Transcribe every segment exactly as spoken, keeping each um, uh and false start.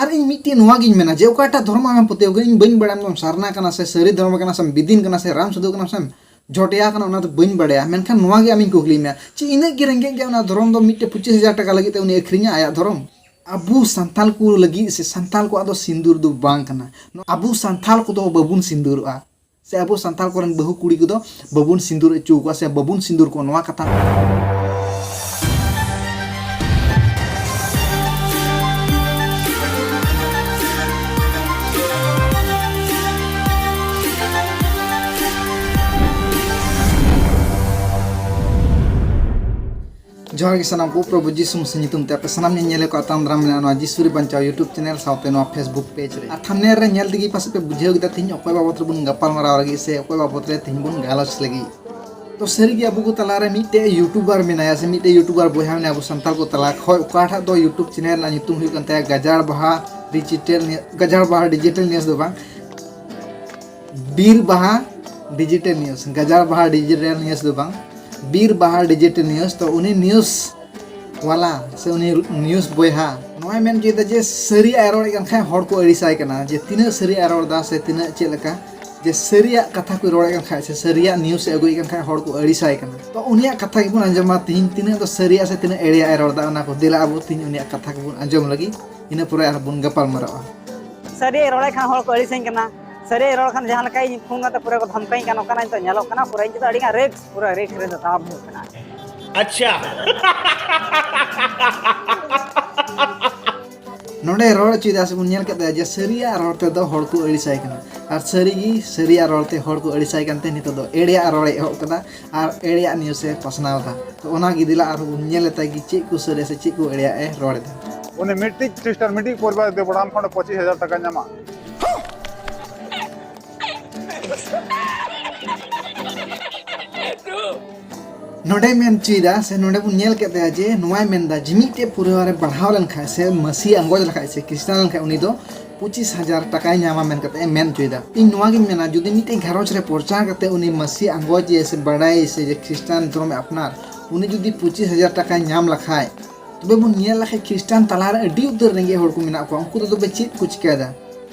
ᱟᱨ ᱤᱧ ᱢᱤᱫᱴᱮᱱ ᱱᱚᱣᱟ ᱜᱤᱧ ᱢᱮᱱᱟ ᱡᱮ ᱚᱠᱟᱴᱟᱜ ᱫᱷᱚᱨᱚᱢ ᱟᱢᱮᱢ ᱯᱟᱹᱛᱭᱟᱹᱣ ᱠᱟᱱᱟ, ᱤᱧ ᱵᱟᱹᱧ ᱵᱟᱲᱟᱭᱟ ᱟᱢ ᱫᱚᱢ ᱥᱟᱨᱱᱟ ᱠᱟᱱᱟ ᱥᱮ ᱥᱟᱹᱨᱤ ᱫᱷᱚᱨᱚᱢ ᱠᱟᱱᱟ ᱥᱮ ᱵᱤᱫᱤᱱ ᱠᱟᱱᱟ ᱥᱮ ᱨᱟᱢ ᱥᱟᱹᱫᱷᱩ ᱠᱟᱱᱟ ᱥᱮᱢ ᱡᱷᱚᱴᱭᱟ ᱠᱟᱱᱟ, ᱚᱱᱟ ᱫᱚ ᱵᱟᱹᱧ ᱵᱟᱲᱟᱭᱟ᱾ ᱢᱮᱱᱠᱷᱟᱱ ᱱᱚᱣᱟ ᱜᱮ ᱟᱢᱤᱧ ᱠᱩᱠᱞᱤ ᱢᱮᱭᱟ, ᱪᱮᱫ ᱤᱱᱟᱹᱜ ᱜᱮ ᱨᱮᱸᱜᱮᱡ ᱜᱮᱭᱟ ᱚᱱᱟ ᱫᱷᱚᱨᱚᱢ ᱫᱚ ᱢᱤᱫᱴᱮᱱ ᱯᱚᱸᱪᱤᱥ ᱦᱟᱡᱟᱨ ᱴᱟᱠᱟ ᱞᱟᱹᱜᱤᱫ ᱛᱮ ᱩᱱᱤ ᱟᱹᱠᱷᱨᱤᱧᱟ ᱟᱭᱟᱜ ᱫᱷᱚᱨᱚᱢ? ᱟᱵᱚ ᱥᱟᱱᱛᱟᱞ ᱠᱚ ᱞᱟᱹᱜᱤᱫ ᱥᱮ ᱥᱟᱱᱛᱟᱞ ᱠᱚᱣᱟᱜ ᱫᱚ ᱥᱤᱸᱫᱩᱨ ᱫᱚ ᱵᱟᱝ ᱠᱟᱱᱟ᱾ ᱟᱵᱚ ᱥᱟᱱᱛᱟᱞ ᱠᱚᱫᱚ ᱵᱟᱵᱚᱱ ᱥᱤᱸᱫᱩᱨᱚᱜᱼᱟ, ᱥᱮ ᱟᱵᱚ ᱥᱟᱱᱛᱟᱞ ᱠᱚᱨᱮᱱ ᱵᱟᱹᱦᱩ ᱠᱩᱲᱤ ᱠᱚᱫᱚ ᱵᱟᱵᱚᱱ ᱥᱤᱸᱫᱩᱨ ᱦᱚᱪᱚ ᱠᱚᱣᱟ ᱥᱮ ᱵᱟᱵᱚᱱ ᱥᱤᱸᱫᱩᱨ ᱠᱚᱣᱟ, ᱱᱚᱣᱟ ᱠᱟᱛᱷᱟ᱾ ᱡᱚᱦᱟᱨ ᱜᱮ ᱥᱟᱱᱟᱢ ᱠᱚ, ᱯᱨᱚᱵᱷᱩ ᱡᱤᱥᱩ ᱢᱟᱥᱤ ᱧᱩᱛᱩᱢ ᱛᱮ ᱟᱯᱮ ᱥᱟᱱᱟᱢ ᱧᱮᱧᱮᱞᱤᱭᱟᱹ ᱠᱚ ᱟᱛᱟᱝ ᱫᱟᱨᱟᱢ ᱢᱮᱱᱟᱜᱼᱟ ᱱᱚᱣᱟ ᱡᱤᱥᱩ ᱨᱮ ᱵᱟᱧᱪᱟᱣ YouTube ᱪᱮᱱᱮᱞ ᱥᱟᱶᱛᱮ ᱱᱚᱣᱟ Facebook ᱯᱮᱡᱽ ᱨᱮ᱾ ᱟᱨ ᱛᱷᱟᱢᱵᱽᱱᱮᱞ ᱨᱮ ᱧᱮᱞ ᱛᱮᱜᱮ ᱯᱟᱥᱮᱡ ᱯᱮ ᱵᱩᱡᱷᱟᱹᱣ ᱠᱮᱫᱟ ᱛᱤᱦᱤᱧ ᱚᱠᱚᱭ ᱵᱟᱵᱚᱛ ᱨᱮᱵᱚᱱ ᱜᱟᱯᱟᱞ ᱢᱟᱨᱟᱣ ᱞᱟᱹᱜᱤᱫ ᱥᱮ ᱚᱠᱚᱭ ᱵᱟᱵᱚᱛ ᱨᱮ ᱛᱤᱦᱤᱧ ᱵᱚᱱ ᱜᱟᱞᱚᱪ ᱞᱟᱹᱜᱤᱫ᱾ ᱛᱚ ᱥᱟᱹᱨᱤᱜᱮ ᱟᱵᱚ ᱠᱚ ᱛᱟᱞᱟᱨᱮ ᱢᱤᱫᱴᱮᱡ YouTuber ᱢᱮᱱᱟᱭᱟ ᱥᱮ ᱢᱤᱫᱴᱮᱡ YouTuber ᱵᱚᱭᱦᱟ ᱢᱮᱱᱟᱭᱟ ᱟᱵᱚ ᱥᱟᱱᱛᱟᱲ ᱠᱚ ᱛᱟᱞᱟ ᱠᱷᱚᱡ, ᱚᱠᱟᱴᱟᱜ ᱫᱚ YouTube ᱪᱮᱱᱮᱞ ᱨᱮᱱᱟᱜ ᱧᱩᱛᱩᱢ ᱦᱩᱭᱩᱜ ᱠᱟᱱ ᱛᱟᱭᱟ ᱜᱟᱡᱟᱲ ᱵᱟᱦᱟ ᱰᱤᱡᱤᱴᱟᱞ ᱱᱤ-, ᱜᱟᱡᱟᱲ ᱵᱟᱦᱟ ᱰᱤᱡᱤᱴᱟᱞ ᱱᱤᱭᱩᱡᱽ ᱫᱚ ᱵᱟᱝ, ᱵᱤᱨ ᱵᱟᱦᱟ ᱰᱤᱡᱤᱴᱟᱞ ᱱᱤᱭᱩᱡᱽ, ᱜᱟᱡᱟᱲ ᱵᱟᱦᱟ ᱰᱤᱡᱤᱴᱟᱞ ᱱᱤᱭᱩᱡᱽ ᱫᱚ ᱵᱟᱝ, ᱵᱤᱨ ᱵᱟᱦᱟ ᱰᱤᱡᱤᱴᱟᱞ ᱱᱤᱭᱩᱡᱽ᱾ ᱛᱚ ᱩᱱᱤ ᱱᱤᱭᱩᱡᱽ ᱣᱟᱞᱟ ᱥᱮ ᱩᱱᱤ ᱱᱤᱭᱩᱡᱽ ᱵᱚᱭᱦᱟ ᱱᱚᱣᱟᱭ ᱢᱮᱱ ᱦᱚᱪᱚᱭᱮᱫᱟ ᱡᱮ ᱥᱟᱹᱨᱤᱭᱟᱜ ᱮ ᱨᱚᱲᱮᱫ ᱠᱟᱱ ᱠᱷᱟᱡ ᱦᱚᱲ ᱠᱚ ᱟᱹᱲᱤᱥᱟᱭ ᱠᱟᱱᱟ, ᱡᱮ ᱛᱤᱱᱟᱹᱜ ᱥᱟᱹᱨᱤᱭᱟᱜ ᱮ ᱨᱚᱲ ᱮᱫᱟ ᱥᱮ ᱛᱤᱱᱟᱹᱜ ᱪᱮᱫ ᱞᱮᱠᱟ, ᱡᱮ ᱥᱟᱹᱨᱤᱭᱟᱜ ᱠᱟᱛᱷᱟ ᱠᱚᱭ ᱨᱚᱲᱮᱫ ᱠᱟᱱ ᱠᱷᱟᱡ ᱥᱮ ᱥᱟᱹᱨᱤᱭᱟᱜ ᱱᱤᱭᱩᱡᱽ ᱮ ᱟᱹᱜᱩᱭᱮᱫ ᱠᱟᱱ ᱠᱷᱟᱡ ᱦᱚᱲ ᱠᱚ ᱟᱹᱲᱤᱥᱟᱭ ᱠᱟᱱᱟ᱾ ᱛᱚ ᱩᱱᱤᱭᱟᱜ ᱠᱟᱛᱷᱟ ᱜᱮᱵᱚᱱ ᱟᱸᱡᱚᱢᱟ ᱛᱤᱦᱤᱧ, ᱛᱤᱱᱟᱹᱜ ᱫᱚ ᱥᱟᱹᱨᱤᱭᱟᱜ ᱥᱮ ᱛᱤᱱᱟᱹᱜ ᱮᱲᱮᱭᱟᱜ ᱮ ᱨᱚᱲ ᱮᱫᱟ, ᱚᱱᱟ ᱠᱚ ᱫᱮᱞᱟ ᱟᱵᱚ ᱛᱤᱦᱤᱧ ᱩᱱᱤᱭᱟᱜ ᱠᱟᱛᱷᱟ ᱠᱚᱵᱚᱱ ᱟᱸᱡᱚᱢ ᱞᱟᱹᱜᱤᱫ, ᱤᱱᱟᱹ ᱯᱚᱨᱮ ᱟᱨᱦᱚᱸ ᱵᱚᱱ ᱜᱟᱯᱟᱞ ᱢᱟᱨᱟᱜᱼᱟ᱾ ᱥᱟᱹᱨᱤᱭᱟᱜ ᱨᱚᱲᱮᱫ ᱠᱷᱟᱱ ᱦᱚᱲ ᱠᱚ ᱟᱹᱲᱤᱥᱟᱹᱧ ᱠᱟᱱᱟ, ᱥᱟᱹᱨᱤᱭᱟᱜ ᱨᱚᱲ ᱠᱷᱟᱱ ᱡᱟᱦᱟᱸ ᱞᱮᱠᱟ ᱤᱧ ᱯᱷᱳᱱ ᱠᱟᱛᱮ ᱯᱩᱨᱟᱹ ᱠᱚ ᱫᱷᱢᱠᱟᱹᱧ ᱠᱟᱱᱟ, ᱚᱱᱠᱟᱱᱟᱜ ᱱᱤᱛᱚᱜ ᱧᱮᱞᱚᱜ ᱠᱟᱱᱟ᱾ ᱯᱩᱨᱟᱹ ᱤᱧ ᱛᱮᱫᱚ ᱟᱹᱰᱤᱜᱟᱱ ᱨᱤᱥᱠ, ᱯᱩᱨᱟᱹ ᱨᱤᱥᱠ ᱨᱮ ᱫᱚ ᱛᱟᱲᱟᱢ ᱦᱩᱭᱩᱜ ᱠᱟᱱᱟ᱾ ᱟᱪᱪᱷᱟ᱾ ᱱᱚᱰᱮ ᱨᱚᱲ ᱦᱚᱪᱚᱭᱮᱫᱟ ᱥᱮ ᱵᱚᱱ ᱧᱮᱞ ᱠᱮᱫ ᱛᱟᱭᱟ ᱡᱮ ᱥᱟᱹᱨᱤᱭᱟᱜ ᱨᱚᱲ ᱛᱮᱫᱚ ᱦᱚᱲ ᱠᱚ ᱟᱹᱲᱤᱥᱟᱭ ᱠᱟᱱᱟ, ᱟᱨ ᱥᱟᱹᱨᱤᱜᱮ ᱥᱟᱹᱨᱤᱭᱟᱜ ᱨᱚᱲ ᱛᱮ ᱦᱚᱲ ᱠᱚ ᱟᱹᱲᱤᱥᱟᱭ ᱠᱟᱱᱛᱮ ᱱᱤᱛᱚᱜ ᱫᱚ ᱮᱲᱮᱭᱟᱜ ᱨᱚᱲᱮ ᱮᱦᱚᱵ ᱠᱟᱫᱟ ᱟᱨ ᱮᱲᱮᱭᱟᱜ ᱱᱤᱭᱩᱡᱽ ᱮ ᱯᱟᱥᱱᱟᱣ ᱮᱫᱟ᱾ ᱛᱚ ᱚᱱᱟ ᱜᱮ ᱫᱮᱞᱟ ᱟᱨᱦᱚᱸ ᱵᱚᱱ ᱧᱮᱞ ᱞᱮᱛᱟᱭ ᱜᱮ ᱪᱮᱫ ᱠᱚ ᱥᱟᱹᱨᱤᱭᱟ ᱥᱮ ᱪᱮᱫ ᱠᱚ ᱮᱲᱮᱭᱟᱜ ᱮ ᱨᱚᱲ ᱮᱫᱟ᱾ ᱩᱱᱤ ᱢᱤᱫᱴᱤᱡ ᱠᱷᱨᱤᱥᱴᱟᱱ ᱢᱤᱫᱴᱤᱡ ᱯᱚᱨᱤᱵᱟᱨ ᱫᱮ ᱵᱚᱲᱟᱢ ᱠᱷᱚᱱ ᱯᱚᱸᱪᱤᱥ ᱦᱟᱡᱟᱨ ᱴᱟᱠᱟ ᱧᱟᱢᱟ᱾ ᱱᱚᱰᱮ ᱢᱮᱱ ᱦᱚᱪᱚᱭᱮᱫᱟ ᱥᱮ ᱱᱚᱰᱮ ᱵᱚᱱ ᱧᱮᱞ ᱠᱮᱫ ᱛᱟᱭᱟ ᱡᱮ ᱱᱚᱣᱟᱭ ᱢᱮᱱᱫᱟ ᱡᱮ ᱢᱤᱫᱴᱮᱡ ᱯᱚᱨᱤᱵᱟᱨ ᱨᱮ ᱵᱟᱲᱦᱟᱣ ᱞᱮᱱᱠᱷᱟᱱ ᱥᱮ ᱢᱟᱹᱥᱤ ᱟᱸᱜᱚᱪ ᱞᱮᱠᱷᱟᱡ ᱥᱮ ᱠᱷᱨᱤᱥᱴᱟᱱ ᱞᱮᱱᱠᱷᱟᱡ ᱩᱱᱤ ᱫᱚ ᱯᱚᱸᱪᱤᱥ ᱦᱟᱡᱟᱨ ᱴᱟᱠᱟᱭ ᱧᱟᱢᱟ ᱢᱮᱱ ᱠᱟᱛᱮ ᱮ ᱢᱮᱱ ᱦᱚᱪᱚᱭᱮᱫᱟ᱾ ᱤᱧ ᱱᱚᱣᱟ ᱜᱤᱧ ᱢᱮᱱᱟ ᱡᱩᱫᱤ ᱢᱤᱫᱴᱮᱡ ᱜᱷᱟᱨᱚᱸᱡᱽ ᱨᱮ ᱯᱨᱚᱪᱟᱨ ᱠᱟᱛᱮ ᱩᱱᱤ ᱢᱟᱹᱥᱤ ᱟᱸᱜᱚᱪ ᱮ ᱥᱮ ᱵᱟᱲᱟᱭ ᱥᱮ ᱡᱮ ᱠᱷᱨᱤᱥᱴᱟᱱ ᱫᱷᱚᱨᱚᱢ ᱮ ᱟᱯᱱᱟᱨ, ᱩᱱᱤ ᱡᱩᱫᱤ ᱯᱚᱸᱪᱤᱥ ᱦᱟᱡᱟᱨ ᱴᱟᱠᱟᱭ ᱧᱟᱢ ᱞᱮᱠᱷᱟᱡ ᱛᱚᱵᱮ ᱵᱚᱱ ᱧᱮᱞ ᱞᱮᱠᱷᱟᱱ ᱠᱷᱨᱤᱥᱴᱟᱱ ᱛᱟᱞᱟᱨᱮ ᱟᱹᱰᱤ ᱩᱛᱟᱹᱨ ᱨᱮᱸᱜᱮᱡ ᱦᱚᱲ ᱠᱚ ᱢᱮᱱᱟᱜ ᱠᱚᱣᱟ᱾ ᱩᱱᱠᱩ ᱫᱚ ᱛᱚᱵᱮ ᱪᱮᱫ ᱠᱚ ᱪᱤᱠᱟᱹᱭᱮᱫᱟ?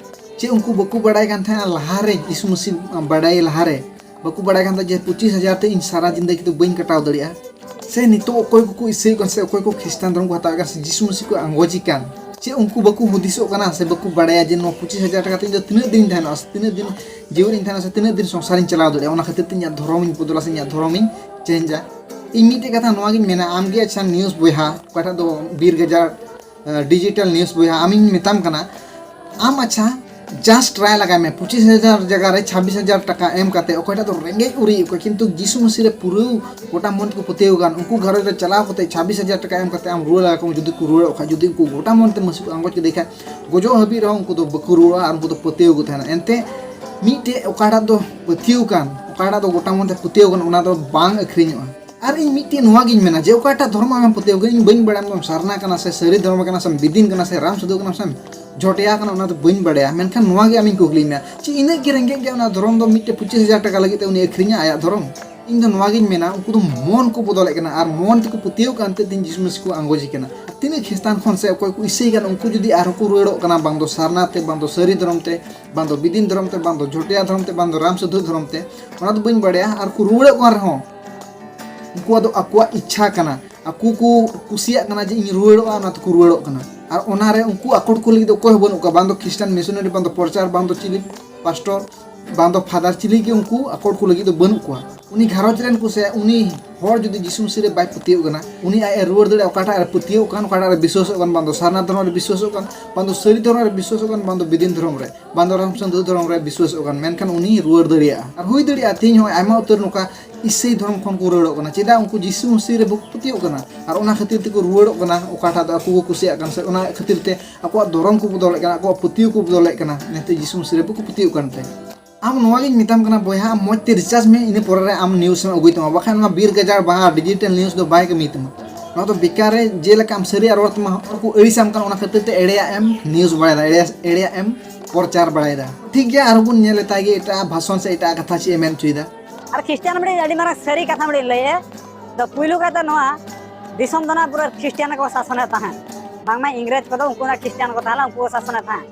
ᱪᱮᱫ ᱩᱱᱠᱩ ᱵᱟᱠᱚ ᱵᱟᱲᱟᱭ ᱠᱟᱱ ᱛᱟᱦᱮᱸᱱᱟ ᱞᱟᱦᱟᱨᱮ, ᱡᱤᱥᱩ ᱢᱟᱹᱥᱤ ᱵᱟᱲᱟᱭ ᱞᱟᱦᱟᱨᱮ ᱵᱟᱠᱚ ᱵᱟᱲᱟᱭ ᱠᱟᱱ ᱛᱟᱦᱮᱸᱫ ᱡᱮ ᱯᱚᱸᱪᱤᱥ ᱦᱟᱡᱟᱨ ᱛᱮ ᱤᱧ ᱥᱟᱨᱟ ᱡᱤᱱᱫᱮᱜᱤ ᱫᱚ ᱵᱟᱹᱧ ᱠᱟᱴᱟᱣ ᱫᱟᱲᱮᱭᱟᱜᱼᱟ? ᱥᱮ ᱱᱤᱛᱚᱜ ᱚᱠᱚᱭ ᱠᱚᱠᱚ ᱤᱥᱟᱹᱭ ᱠᱟᱱ ᱥᱮ ᱚᱠᱚᱭ ᱠᱚ ᱠᱷᱨᱤᱥᱴᱟᱱ ᱫᱷᱚᱨᱚᱢ ᱠᱚ ᱦᱟᱛᱟᱣᱮᱫ ᱠᱟᱱ ᱥᱮ ᱡᱤᱥᱩ ᱢᱟᱹᱥᱤ ᱠᱚ ᱟᱸᱜᱚᱪᱮ ᱠᱟᱱ, ᱪᱮᱫ ᱩᱱᱠᱩ ᱵᱟᱠᱚ ᱦᱩᱫᱤᱥᱚᱜ ᱠᱟᱱᱟ ᱥᱮ ᱵᱟᱠᱚ ᱵᱟᱲᱟᱭᱟ ᱡᱮ ᱱᱚᱣᱟ ᱯᱚᱸᱪᱤᱥ ᱦᱟᱡᱟᱨ ᱴᱟᱠᱟ ᱛᱮ ᱤᱧ ᱫᱚ ᱛᱤᱱᱟᱹᱜ ᱫᱤᱱ ᱛᱟᱦᱮᱱᱚᱜᱼᱟ ᱥᱮ ᱛᱤᱱᱟᱹᱜ ᱫᱤᱱ ᱡᱤᱣᱮᱫ ᱤᱧ ᱛᱟᱦᱮᱱᱟ ᱥᱮ ᱛᱤᱱᱟᱹᱜ ᱫᱤᱱ ᱥᱚᱝᱥᱟᱨᱤᱧ ᱪᱟᱞᱟᱣ ᱫᱟᱲᱮᱭᱟᱜᱼᱟ? ᱚᱱᱟ ᱠᱷᱟᱹᱛᱤᱨ ᱛᱮ ᱤᱧᱟᱹᱜ ᱫᱷᱚᱨᱚᱢᱤᱧ ᱵᱚᱫᱚᱞᱟ ᱥᱮ ᱤᱧᱟᱹᱜ ᱫᱷᱚᱨᱚᱢᱤᱧ ᱪᱮᱧᱡᱟ᱾ ᱤᱧ ᱢᱤᱫᱴᱮᱡ ᱠᱟᱛᱷᱟ ᱱᱚᱣᱟ ᱜᱤᱧ ᱢᱮᱱᱟ, ᱟᱢᱜᱮ ᱟᱪᱪᱷᱟ news ᱵᱚᱭᱦᱟ, ᱚᱠᱟᱴᱟᱜ ᱫᱚ ᱵᱤᱨ ᱜᱟᱡᱟᱲ ᱰᱤᱡᱤᱴᱟᱞ ᱱᱤᱭᱩᱡᱽ ᱵᱚᱭᱦᱟ, ᱟᱢᱤᱧ ᱢᱮᱛᱟᱢ ᱠᱟᱱᱟ, ᱟᱢ ᱟᱪᱪᱷᱟ just try ᱞᱟᱜᱟᱭ ᱢᱮ, ᱯᱚᱸᱪᱤᱥ ᱦᱟᱡᱟᱨ ᱡᱟᱭᱜᱟ ᱨᱮ ᱪᱷᱟᱵᱵᱤᱥ ᱦᱟᱡᱟᱨ ᱴᱟᱠᱟ ᱮᱢ ᱠᱟᱛᱮ, ᱚᱠᱚᱭᱴᱟᱜ ᱫᱚ ᱨᱮᱸᱜᱮᱡ ᱩᱨᱤᱡ ᱚᱠᱚᱭ ᱠᱤᱱᱛᱩ ᱡᱤᱥᱩ ᱢᱟᱹᱥᱤ ᱨᱮ ᱯᱩᱨᱟᱹ ᱜᱚᱴᱟ ᱢᱚᱱ ᱛᱮᱠᱚ ᱯᱟᱹᱛᱭᱟᱹᱣ ᱠᱟᱱ, ᱩᱱᱠᱩ ᱜᱷᱟᱨᱚᱸᱡᱽ ᱨᱮ ᱪᱟᱞᱟᱣ ᱠᱟᱛᱮ ᱪᱷᱟᱵᱵᱤᱥ ᱦᱟᱡᱟᱨ ᱴᱟᱠᱟ ᱮᱢ ᱠᱟᱛᱮ ᱟᱢ ᱨᱩᱣᱟᱹᱲ ᱞᱟᱜᱟ ᱠᱚᱢ, ᱡᱩᱫᱤ ᱠᱚ ᱨᱩᱣᱟᱹᱲᱚᱜ ᱠᱷᱟᱡ, ᱡᱩᱫᱤ ᱩᱱᱠᱩ ᱜᱚᱴᱟ ᱢᱚᱱ ᱛᱮ ᱢᱟᱹᱥᱤ ᱠᱚ ᱟᱸᱜᱚᱪ ᱠᱮᱫᱮ ᱠᱷᱟᱡ, ᱜᱚᱡᱚᱜ ᱦᱟᱹᱵᱤᱡ ᱨᱮᱦᱚᱸ ᱩᱱᱠᱩ ᱫᱚ ᱵᱟᱠᱚ ᱨᱩᱣᱟᱹᱲᱚᱜᱼᱟ ᱟᱨ ᱩᱱᱠᱩ ᱫᱚ ᱯᱟᱹᱛᱭᱟᱹᱣ ᱠᱚ ᱛᱟᱦᱮᱱᱟ᱾ ᱮᱱᱛᱮ ᱢᱤᱫᱴᱮᱡ ᱚᱠᱟᱴᱟᱜ ᱫᱚ ᱯᱟᱹᱛᱭᱟᱹᱣ ᱠᱟᱱ, ᱚᱠᱟᱴᱟᱜ ᱫᱚ ᱜᱚᱴᱟ ᱢᱚᱱ ᱛᱮ ᱯᱟᱹᱛᱭᱟᱹᱣ ᱠᱟᱱ, ᱚᱱᱟ ᱫᱚ ᱵᱟᱝ ᱟᱹᱠᱷᱨᱤᱧᱚᱜᱼᱟ᱾ ᱟᱨ ᱤᱧ ᱢᱤᱫᱴᱮᱱ ᱱᱚᱣᱟ ᱜᱤᱧ ᱢᱮᱱᱟ ᱡᱮ ᱚᱠᱟᱴᱟᱜ ᱫᱷᱚᱨᱚᱢ ᱟᱢᱮᱢ ᱯᱟᱹᱛᱭᱟᱹᱣ ᱠᱟᱱᱟ, ᱤᱧ ᱵᱟᱹᱧ ᱵᱟᱲᱟᱭᱟ ᱟᱢ ᱫᱚᱢ ᱥᱟᱨᱱᱟ ᱠᱟᱱᱟ ᱥᱮ ᱥᱟᱹᱨᱤ ᱫᱷᱚᱨᱚᱢ ᱠᱟᱱᱟ ᱥᱮᱢ ᱵᱤᱫᱤᱱ ᱠᱟᱱᱟ ᱥᱮ ᱨᱟᱢ ᱥᱟᱹᱫᱷᱩ ᱠᱟᱱᱟ ᱥᱮᱢ ᱡᱷᱚᱴᱮᱭᱟ ᱠᱟᱱᱟ, ᱚᱱᱟ ᱫᱚ ᱵᱟᱹᱧ ᱵᱟᱲᱟᱭᱟ᱾ ᱢᱮᱱᱠᱷᱟᱱ ᱱᱚᱣᱟ ᱜᱮ ᱟᱢᱤᱧ ᱠᱩᱠᱞᱤ ᱢᱮᱭᱟ, ᱪᱮᱫ ᱤᱱᱟᱹᱜ ᱜᱮ ᱨᱮᱸᱜᱮᱡ ᱜᱮᱭᱟ ᱚᱱᱟ ᱫᱷᱚᱨᱚᱢ ᱫᱚ ᱢᱤᱫᱴᱮᱱ ᱯᱚᱸᱪᱤᱥ ᱦᱟᱡᱟᱨ ᱴᱟᱠᱟ ᱞᱟᱹᱜᱤᱫ ᱛᱮ ᱩᱱᱤ ᱟᱹᱠᱷᱨᱤᱧᱟ ᱟᱭᱟᱜ ᱫᱷᱚᱨᱚᱢ? ᱤᱧ ᱫᱚ ᱱᱚᱣᱟ ᱜᱤᱧ ᱢᱮᱱᱟ, ᱩᱱᱠᱩ ᱫᱚ ᱢᱚᱱ ᱠᱚ ᱵᱚᱫᱚᱞᱮᱫ ᱠᱟᱱᱟ ᱟᱨ ᱢᱚᱱ ᱛᱮᱠᱚ ᱯᱟᱹᱛᱭᱟᱹᱣ ᱠᱟᱱ ᱛᱮ ᱛᱮᱦᱮᱧ ᱡᱤᱥᱩ ᱢᱟᱹᱥᱤ ᱠᱚ ᱟᱸᱜᱚᱡᱮ ᱠᱟᱱᱟ᱾ ᱟᱨ ᱛᱤᱱᱟᱹᱜ ᱠᱷᱨᱤᱥᱴᱟᱱ ᱠᱷᱚᱱ ᱥᱮ ᱚᱠᱚᱭ ᱠᱚ ᱤᱥᱟᱹᱭ ᱠᱟᱱ, ᱩᱱᱠᱩ ᱡᱩᱫᱤ ᱟᱨᱦᱚᱸ ᱠᱚ ᱨᱩᱣᱟᱹᱲᱚᱜ ᱠᱟᱱᱟ ᱵᱟᱝ ᱫᱚ ᱥᱟᱨᱱᱟ ᱛᱮ, ᱵᱟᱝ ᱫᱚ ᱥᱟᱹᱨᱤ ᱫᱷᱚᱨᱚᱢ ᱛᱮ, ᱵᱟᱝ ᱫᱚ ᱵᱤᱫᱤᱱ ᱫᱷᱚᱨᱚᱢ ᱛᱮ, ᱵᱟᱝ ᱫᱚ ᱡᱷᱚᱴᱮᱭᱟ ᱫᱷᱚᱨᱚᱢ ᱛᱮ, ᱵᱟᱝ ᱫᱚ ᱨᱟᱢ ᱥᱟᱹᱫᱷᱩ ᱫᱷᱚᱨᱚᱢ ᱛᱮ, ᱚᱱᱟ ᱫᱚ ᱵᱟᱹᱧ ᱵᱟᱲᱟᱭᱟ᱾ ᱟᱨ ᱠᱚ ᱨᱩᱣᱟᱹᱲᱚᱜ ᱠᱟᱱ ᱨᱮᱦᱚᱸ ᱩᱱᱠᱩᱣᱟᱜ ᱫᱚ ᱟᱠᱚᱣᱟᱜ ᱤᱪᱪᱷᱟ ᱠᱟᱱᱟ, ᱟᱠᱚ ᱠᱚ ᱠᱩᱥᱤᱭᱟᱜ ᱠᱟᱱᱟ ᱡᱮ ᱤᱧ ᱨᱩᱣᱟᱹᱲᱚᱜᱼᱟ, ᱚᱱᱟ ᱛᱮᱠᱚ ᱨᱩᱣᱟᱹᱲᱚᱜ ᱠᱟᱱᱟ᱾ ᱟᱨ ᱚᱱᱟᱨᱮ ᱩᱱᱠᱩ ᱟᱠᱚᱴ ᱠᱚ ᱞᱟᱹᱜᱤᱫ ᱫᱚ ᱚᱠᱚᱭ ᱦᱚᱸ ᱵᱟᱹᱱᱩᱜ ᱠᱚᱣᱟ, ᱵᱟᱝ ᱫᱚ ᱠᱷᱨᱤᱥᱴᱟᱱ ᱢᱤᱥᱚᱱᱟᱨᱤ, ᱵᱟᱝ ᱫᱚ ᱯᱨᱚᱪᱟᱨ, ᱵᱟᱝ ᱫᱚ ᱪᱤᱞᱤ ᱯᱟᱥᱴᱚᱨ, ᱵᱟᱝ ᱫᱚ ᱯᱷᱟᱫᱟᱨ, ᱪᱤᱞᱤ ᱜᱮ ᱩᱱᱠᱩ ᱟᱠᱚᱴ ᱠᱚ ᱞᱟᱹᱜᱤᱫ ᱫᱚ ᱵᱟᱹᱱᱩᱜ ᱠᱚᱣᱟ᱾ ᱩᱱᱤ ᱜᱷᱟᱨᱚᱸᱡᱽ ᱨᱮᱱ ᱠᱚ ᱥᱮ ᱩᱱᱤ ᱦᱚᱲ ᱡᱩᱫᱤ ᱡᱤᱥᱩ ᱢᱟᱹᱥᱤ ᱨᱮ ᱵᱟᱭ ᱯᱟᱹᱛᱭᱟᱹᱣ ᱠᱟᱱᱟ, ᱩᱱᱤ ᱟᱡ ᱮ ᱨᱩᱣᱟᱹᱲ ᱫᱟᱲᱮᱭᱟᱜᱼᱟ ᱚᱠᱟᱴᱟᱜ ᱨᱮ ᱯᱟᱹᱛᱭᱟᱹᱣ ᱠᱟᱱ, ᱚᱠᱟᱴᱟᱜ ᱨᱮ ᱵᱤᱥᱣᱟᱥᱚᱜ ᱠᱟᱱ, ᱵᱟᱝ ᱫᱚ ᱥᱟᱨᱱᱟ ᱫᱷᱚᱨᱚᱢ ᱨᱮ ᱵᱤᱥᱣᱟᱥᱚᱜ ᱠᱟᱱ, ᱵᱟᱝ ᱫᱚ ᱥᱟᱹᱨᱤ ᱫᱷᱚᱨᱚᱢ ᱨᱮ ᱵᱤᱥᱣᱟᱥᱚᱜ ᱠᱟᱱ, ᱵᱟᱝ ᱫᱚ ᱵᱤᱫᱤᱱ ᱫᱷᱚᱨᱚᱢ ᱨᱮ, ᱵᱟᱝ ᱫᱚ ᱨᱟᱢ ᱥᱟᱹᱫᱷᱩ ᱫᱷᱚᱨᱚᱢ ᱨᱮ ᱵᱤᱥᱣᱟᱥᱚᱜ ᱠᱟᱱ, ᱢᱮᱱᱠᱷᱟᱱ ᱩᱱᱤ ᱨᱩᱣᱟᱹᱲ ᱫᱟᱲᱮᱭᱟᱜᱼᱟ᱾ ᱟᱨ ᱦᱩᱭ ᱫᱟᱲᱮᱭᱟᱜᱼᱟ ᱛᱮᱦᱮᱧ ᱦᱚᱸ ᱟᱭᱢᱟ ᱩᱛᱟᱹᱨ ᱱᱚᱝᱠᱟ ᱤᱥᱟᱹᱭ ᱫᱷᱚᱨᱚᱢ ᱠᱷᱚᱱ ᱠᱚ ᱨᱩᱣᱟᱹᱲᱚᱜ ᱠᱟᱱᱟ᱾ ᱪᱮᱫᱟᱜ? ᱩᱱᱠᱩ ᱡᱤᱥᱩ ᱢᱟᱹᱥᱤ ᱨᱮ ᱵᱟᱠᱚ ᱯᱟᱹᱛᱭᱟᱹᱣ ᱠᱟᱱᱟ᱾ ᱟᱨ ᱚᱱᱟ ᱠᱷᱟᱹᱛᱤᱨ ᱛᱮᱠᱚ ᱨᱩᱣᱟᱹᱲᱚᱜ ᱠᱟᱱᱟ ᱚᱠᱟᱴᱟᱜ ᱫᱚ ᱟᱠᱚ ᱠᱚ ᱠᱩᱥᱤᱭᱟᱜ ᱠᱟᱱ, ᱥᱮ ᱚᱱᱟ ᱠᱷᱟᱹᱛᱤᱨ ᱛᱮ ᱟᱠᱚᱣᱟᱜ ᱫᱷᱚᱨᱚᱢ ᱠᱚ ᱵᱚᱫᱚᱞᱮᱫ ᱠᱟᱱᱟ, ᱟᱠᱚᱣᱟᱜ ᱯᱟᱹᱛᱭᱟᱹᱣ ᱠᱚ ᱵᱚᱫᱚᱞᱮᱫ ᱠᱟᱱᱟ, ᱮᱱᱛᱮ ᱡᱤᱥᱩ ᱢᱟᱹᱥᱤ ᱨᱮ ᱵᱟᱠᱚ ᱯᱟᱹᱛᱭᱟᱹᱣ ᱠᱟᱱ ᱛᱮ᱾ ᱟᱢ ᱱᱚᱣᱟ ᱜᱤᱧ ᱢᱮᱛᱟᱢ ᱠᱟᱱᱟ ᱵᱚᱭᱦᱟ, ᱟᱢ ᱢᱚᱡᱽ ᱛᱮ ᱨᱤᱥᱟᱨᱪ ᱢᱮ, ᱤᱱᱟᱹ ᱯᱚᱨᱮ ᱨᱮ ᱟᱢ ᱱᱤᱭᱩᱡᱽ ᱮᱢ ᱟᱹᱜᱩᱭ ᱛᱟᱢᱟ, ᱵᱟᱠᱷᱟᱱ ᱱᱚᱣᱟ ᱵᱤᱨ ᱜᱟᱡᱟᱲ ᱵᱟᱦᱟ ᱰᱤᱡᱤᱴᱟᱞ ᱱᱤᱭᱩᱡᱽ ᱫᱚ ᱵᱟᱭ ᱠᱟᱹᱢᱤ ᱛᱟᱢᱟ᱾ ᱱᱚᱣᱟ ᱫᱚ ᱵᱮᱠᱟᱨ ᱨᱮ ᱡᱮᱞᱮᱠᱟ ᱟᱢ ᱥᱟᱹᱨᱤᱭᱟᱜ ᱨᱚᱲ ᱛᱟᱢᱟ, ᱦᱚᱲ ᱠᱚ ᱟᱹᱲᱤᱥᱟᱢ ᱠᱟᱱᱟ, ᱚᱱᱟ ᱠᱷᱟᱹᱛᱤᱨ ᱛᱮ ᱮᱲᱮᱭᱟᱜ ᱮᱢ ᱱᱤᱭᱩᱡᱽ ᱵᱟᱲᱟᱭᱮᱫᱟ, ᱮᱲᱮᱭᱟᱜ, ᱮᱲᱮᱭᱟᱜ ᱮᱢ ᱯᱨᱚᱪᱟᱨ ᱵᱟᱲᱟᱭᱮᱫᱟ᱾ ᱴᱷᱤᱠ ᱜᱮᱭᱟ, ᱟᱨᱦᱚᱸ ᱵᱚᱱ ᱧᱮᱞ ᱞᱮᱛᱟᱭ ᱜᱮ ᱮᱴᱟᱜ ᱵᱷᱟᱥᱚᱱ ᱥᱮ ᱮᱴᱟᱜ ᱠᱟᱛᱷᱟ ᱪᱮᱫ ᱮ ᱢᱮᱱ ᱦᱚᱪᱚᱭᱮᱫᱟ᱾ ᱟᱨ ᱠᱷᱨᱤᱥᱴᱟᱱ ᱢᱤᱫᱴᱤᱡ ᱟᱹᱰᱤ ᱢᱟᱨᱟᱝ ᱥᱟᱹᱨᱤ ᱠᱟᱛᱷᱟ ᱢᱤᱫᱴᱤᱡ ᱞᱟᱹᱭᱮᱫᱼᱟ᱾ ᱫᱚ ᱯᱩᱭᱞᱩ ᱠᱟᱛᱷᱟ ᱱᱚᱣᱟ, ᱫᱤᱥᱚᱢ ᱫᱚ ᱱᱟᱜ ᱯᱩᱨᱟᱹ ᱠᱷᱨᱤᱥᱴᱤᱭᱟᱱ ᱠᱚ ᱥᱟᱥᱚᱱᱮᱫ ᱛᱟᱦᱮᱸᱫ᱾ ᱵᱟᱝᱢᱟ ᱤᱝᱨᱮᱡᱽ ᱠᱚᱫᱚ ᱩᱱᱠᱩ ᱚᱱᱟ ᱠᱷᱨᱤᱥᱴᱤᱭᱟᱱ ᱠᱚ ᱛᱟᱦᱮᱸ ᱞᱮᱱᱟ, ᱩᱱᱠᱩ ᱠᱚ ᱥᱟᱥᱚᱱᱮᱫ ᱛᱟᱦᱮᱸᱫ᱾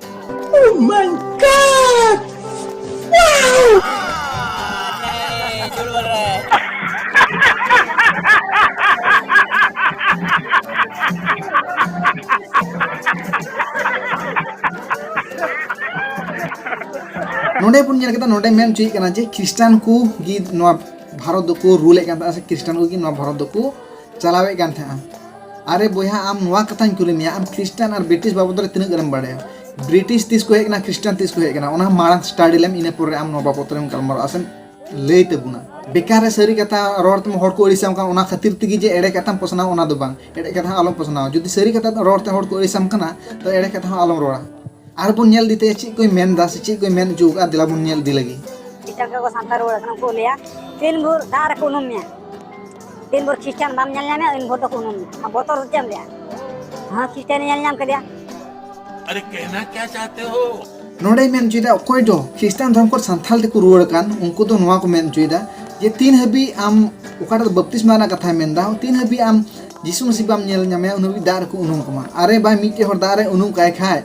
Oh my God! ᱱᱚᱰᱮ ᱵᱚᱱ ᱧᱮᱞ ᱠᱮᱫᱟ, ᱱᱚᱰᱮ ᱢᱮᱱ ᱦᱚᱪᱚᱭᱮᱫ ᱠᱟᱱᱟ ᱡᱮ ᱠᱷᱨᱤᱥᱴᱟᱱ ᱠᱚ ᱜᱮ ᱱᱚᱣᱟ ᱵᱷᱟᱨᱚᱛ ᱫᱚᱠᱚ ᱨᱩᱞᱮᱫ ᱠᱟᱱ ᱛᱟᱦᱮᱸᱫ, ᱥᱮ ᱠᱷᱨᱤᱥᱴᱟᱱ ᱠᱚᱜᱮ ᱱᱚᱣᱟ ᱵᱷᱟᱨᱚᱛ ᱫᱚᱠᱚ ᱪᱟᱞᱟᱣᱮᱫ ᱠᱟᱱ ᱛᱟᱦᱮᱸᱫᱼᱟ᱾ ᱟᱨᱮ ᱵᱚᱭᱦᱟ, ᱟᱢ ᱱᱚᱣᱟ ᱠᱟᱛᱷᱟᱧ ᱠᱩᱞᱤ ᱢᱮᱭᱟ, ᱟᱢ ᱠᱷᱨᱤᱥᱴᱟᱱ ᱟᱨ ᱵᱨᱤᱴᱤᱥ ᱵᱟᱵᱚᱫ ᱨᱮ ᱛᱤᱱᱟᱹᱜ ᱜᱟᱱᱮᱢ ᱵᱟᱲᱟᱭᱟ? ᱵᱨᱤᱴᱤᱥ ᱛᱤᱥ ᱠᱚ ᱦᱮᱡ ᱠᱟᱱᱟ, ᱠᱷᱨᱤᱥᱴᱟᱱ ᱛᱤᱥ ᱠᱚ ᱦᱮᱡ ᱠᱟᱱᱟ, ᱚᱱᱟ ᱢᱟᱲᱟᱝ ᱥᱴᱟᱰᱤ ᱞᱮᱢ, ᱤᱱᱟᱹ ᱯᱚᱨᱮ ᱟᱢ ᱱᱚᱣᱟ ᱵᱟᱵᱚᱫ ᱨᱮᱢ ᱜᱟᱞᱢᱟᱨᱟᱜᱼᱟ ᱥᱮᱢ ᱞᱟᱹᱭ ᱛᱟᱵᱚᱱᱟ᱾ ᱵᱮᱠᱟᱨ ᱨᱮ ᱥᱟᱹᱨᱤ ᱠᱟᱛᱷᱟ ᱨᱚᱲ ᱛᱮᱢ ᱦᱚᱲ ᱠᱚ ᱟᱹᱲᱤᱥᱟᱢ ᱠᱟᱱ, ᱚᱱᱟ ᱠᱷᱟᱹᱛᱤᱨ ᱛᱮᱜᱮ ᱡᱮ ᱮᱲᱮ ᱠᱟᱛᱷᱟᱢ ᱯᱟᱥᱱᱟᱣ, ᱚᱱᱟ ᱫᱚ ᱵᱟᱝ᱾ ᱮᱲᱮ ᱠᱟᱛᱷᱟ ᱦᱚᱸ ᱟᱞᱚᱢ ᱯᱟᱥᱱᱟᱣᱟ᱾ ᱡᱩᱫᱤ ᱥᱟᱹᱨᱤ ᱠᱟᱛᱷᱟ ᱨᱚᱲ ᱛᱮ ᱦᱚᱲ ᱠᱚ ᱟᱹᱲᱤᱥᱟᱢ ᱠᱟᱱᱟ, ᱛᱚ ᱮᱲᱮ ᱠᱟᱛᱷᱟ ᱦᱚᱸ ᱟᱞᱚᱢ ᱨᱚᱲᱟ᱾ ᱟᱨ ᱵᱚᱱ ᱧᱮᱞ ᱤᱫᱤ ᱛᱟᱭᱟ ᱪᱮᱫ ᱠᱚᱭ ᱢᱮᱱ ᱮᱫᱟ ᱥᱮ ᱪᱮᱫ ᱠᱚᱭ ᱢᱮᱱ ᱦᱚᱪᱚ ᱠᱟᱜᱼᱟ, ᱫᱮᱞᱟ ᱵᱚᱱ ᱧᱮᱞ ᱤᱫᱤ ᱞᱟᱹᱜᱤᱫ᱾ ᱠᱷᱨᱤᱥᱴᱟᱱ ᱠᱚ ᱥᱟᱱᱛᱟᱲ ᱨᱩᱣᱟᱹᱲ ᱠᱟᱱᱟ, ᱩᱱᱠᱩ ᱞᱟᱹᱭᱟ, "ᱛᱤᱱ ᱵᱷᱳᱨ ᱫᱟᱜ ᱨᱮᱠᱚ ᱩᱱᱩᱢ ᱢᱮᱭᱟ, ᱛᱤᱱ ᱵᱷᱳᱨ ᱠᱷᱨᱤᱥᱴᱟᱱ ᱵᱟᱢ ᱧᱮᱞ ᱧᱟᱢᱮᱭᱟ, ᱩᱱ ᱵᱷᱳᱨ ᱫᱚᱠᱚ ᱩᱱᱩᱢ ᱢᱮᱭᱟ᱾ ᱟᱨ ᱵᱚᱛᱚᱨ ᱫᱚ ᱪᱮᱫ ᱮᱢ ᱞᱟᱹᱭᱟ? ᱦᱮᱸ, ᱠᱷᱨᱤᱥᱴᱟᱱ ᱧᱮᱞ ᱧᱟᱢ ᱠᱮᱫᱮᱭᱟ᱾" अरे कहना क्या चाहते हो? ᱱᱚᱰᱮᱭ ᱢᱮᱱ ᱦᱚᱪᱚᱭᱮᱫᱟ, ᱚᱠᱚᱭ ᱫᱚ ᱠᱷᱨᱤᱥᱴᱟᱱ ᱫᱷᱚᱨᱚᱢ ᱠᱷᱚᱱ ᱥᱟᱱᱛᱷᱟᱞ ᱛᱮᱠᱚ ᱨᱩᱣᱟᱹᱲ ᱟᱠᱟᱱ, ᱩᱱᱠᱩ ᱫᱚ ᱱᱚᱣᱟ ᱠᱚ ᱢᱮᱱ ᱦᱚᱪᱚᱭᱮᱫᱟ ᱡᱮ ᱛᱤᱱ ᱦᱟᱹᱵᱤᱡ ᱟᱢ, ᱚᱠᱟᱴᱟᱜ ᱫᱚ ᱵᱟᱯᱛᱤᱥᱢᱟ ᱨᱮᱱᱟᱜ ᱠᱟᱛᱷᱟᱭ ᱢᱮᱱᱫᱟ, ᱛᱤᱱ ᱦᱟᱹᱵᱤᱡ ᱟᱢ ᱡᱤᱥᱩ ᱢᱟᱹᱥᱤ ᱵᱟᱢ ᱧᱮᱞ ᱧᱟᱢᱮᱭᱟ, ᱩᱱ ᱦᱟᱹᱵᱤᱡ ᱫᱟᱜ ᱨᱮᱠᱚ ᱩᱱᱩᱢ ᱠᱟᱢᱟ᱾ ᱟᱨᱮ ᱵᱷᱟᱭ, ᱢᱤᱫᱴᱮᱡ ᱦᱚᱲ ᱫᱟᱜ ᱨᱮ ᱩᱱᱩᱢ ᱠᱟᱭ ᱠᱷᱟᱡ,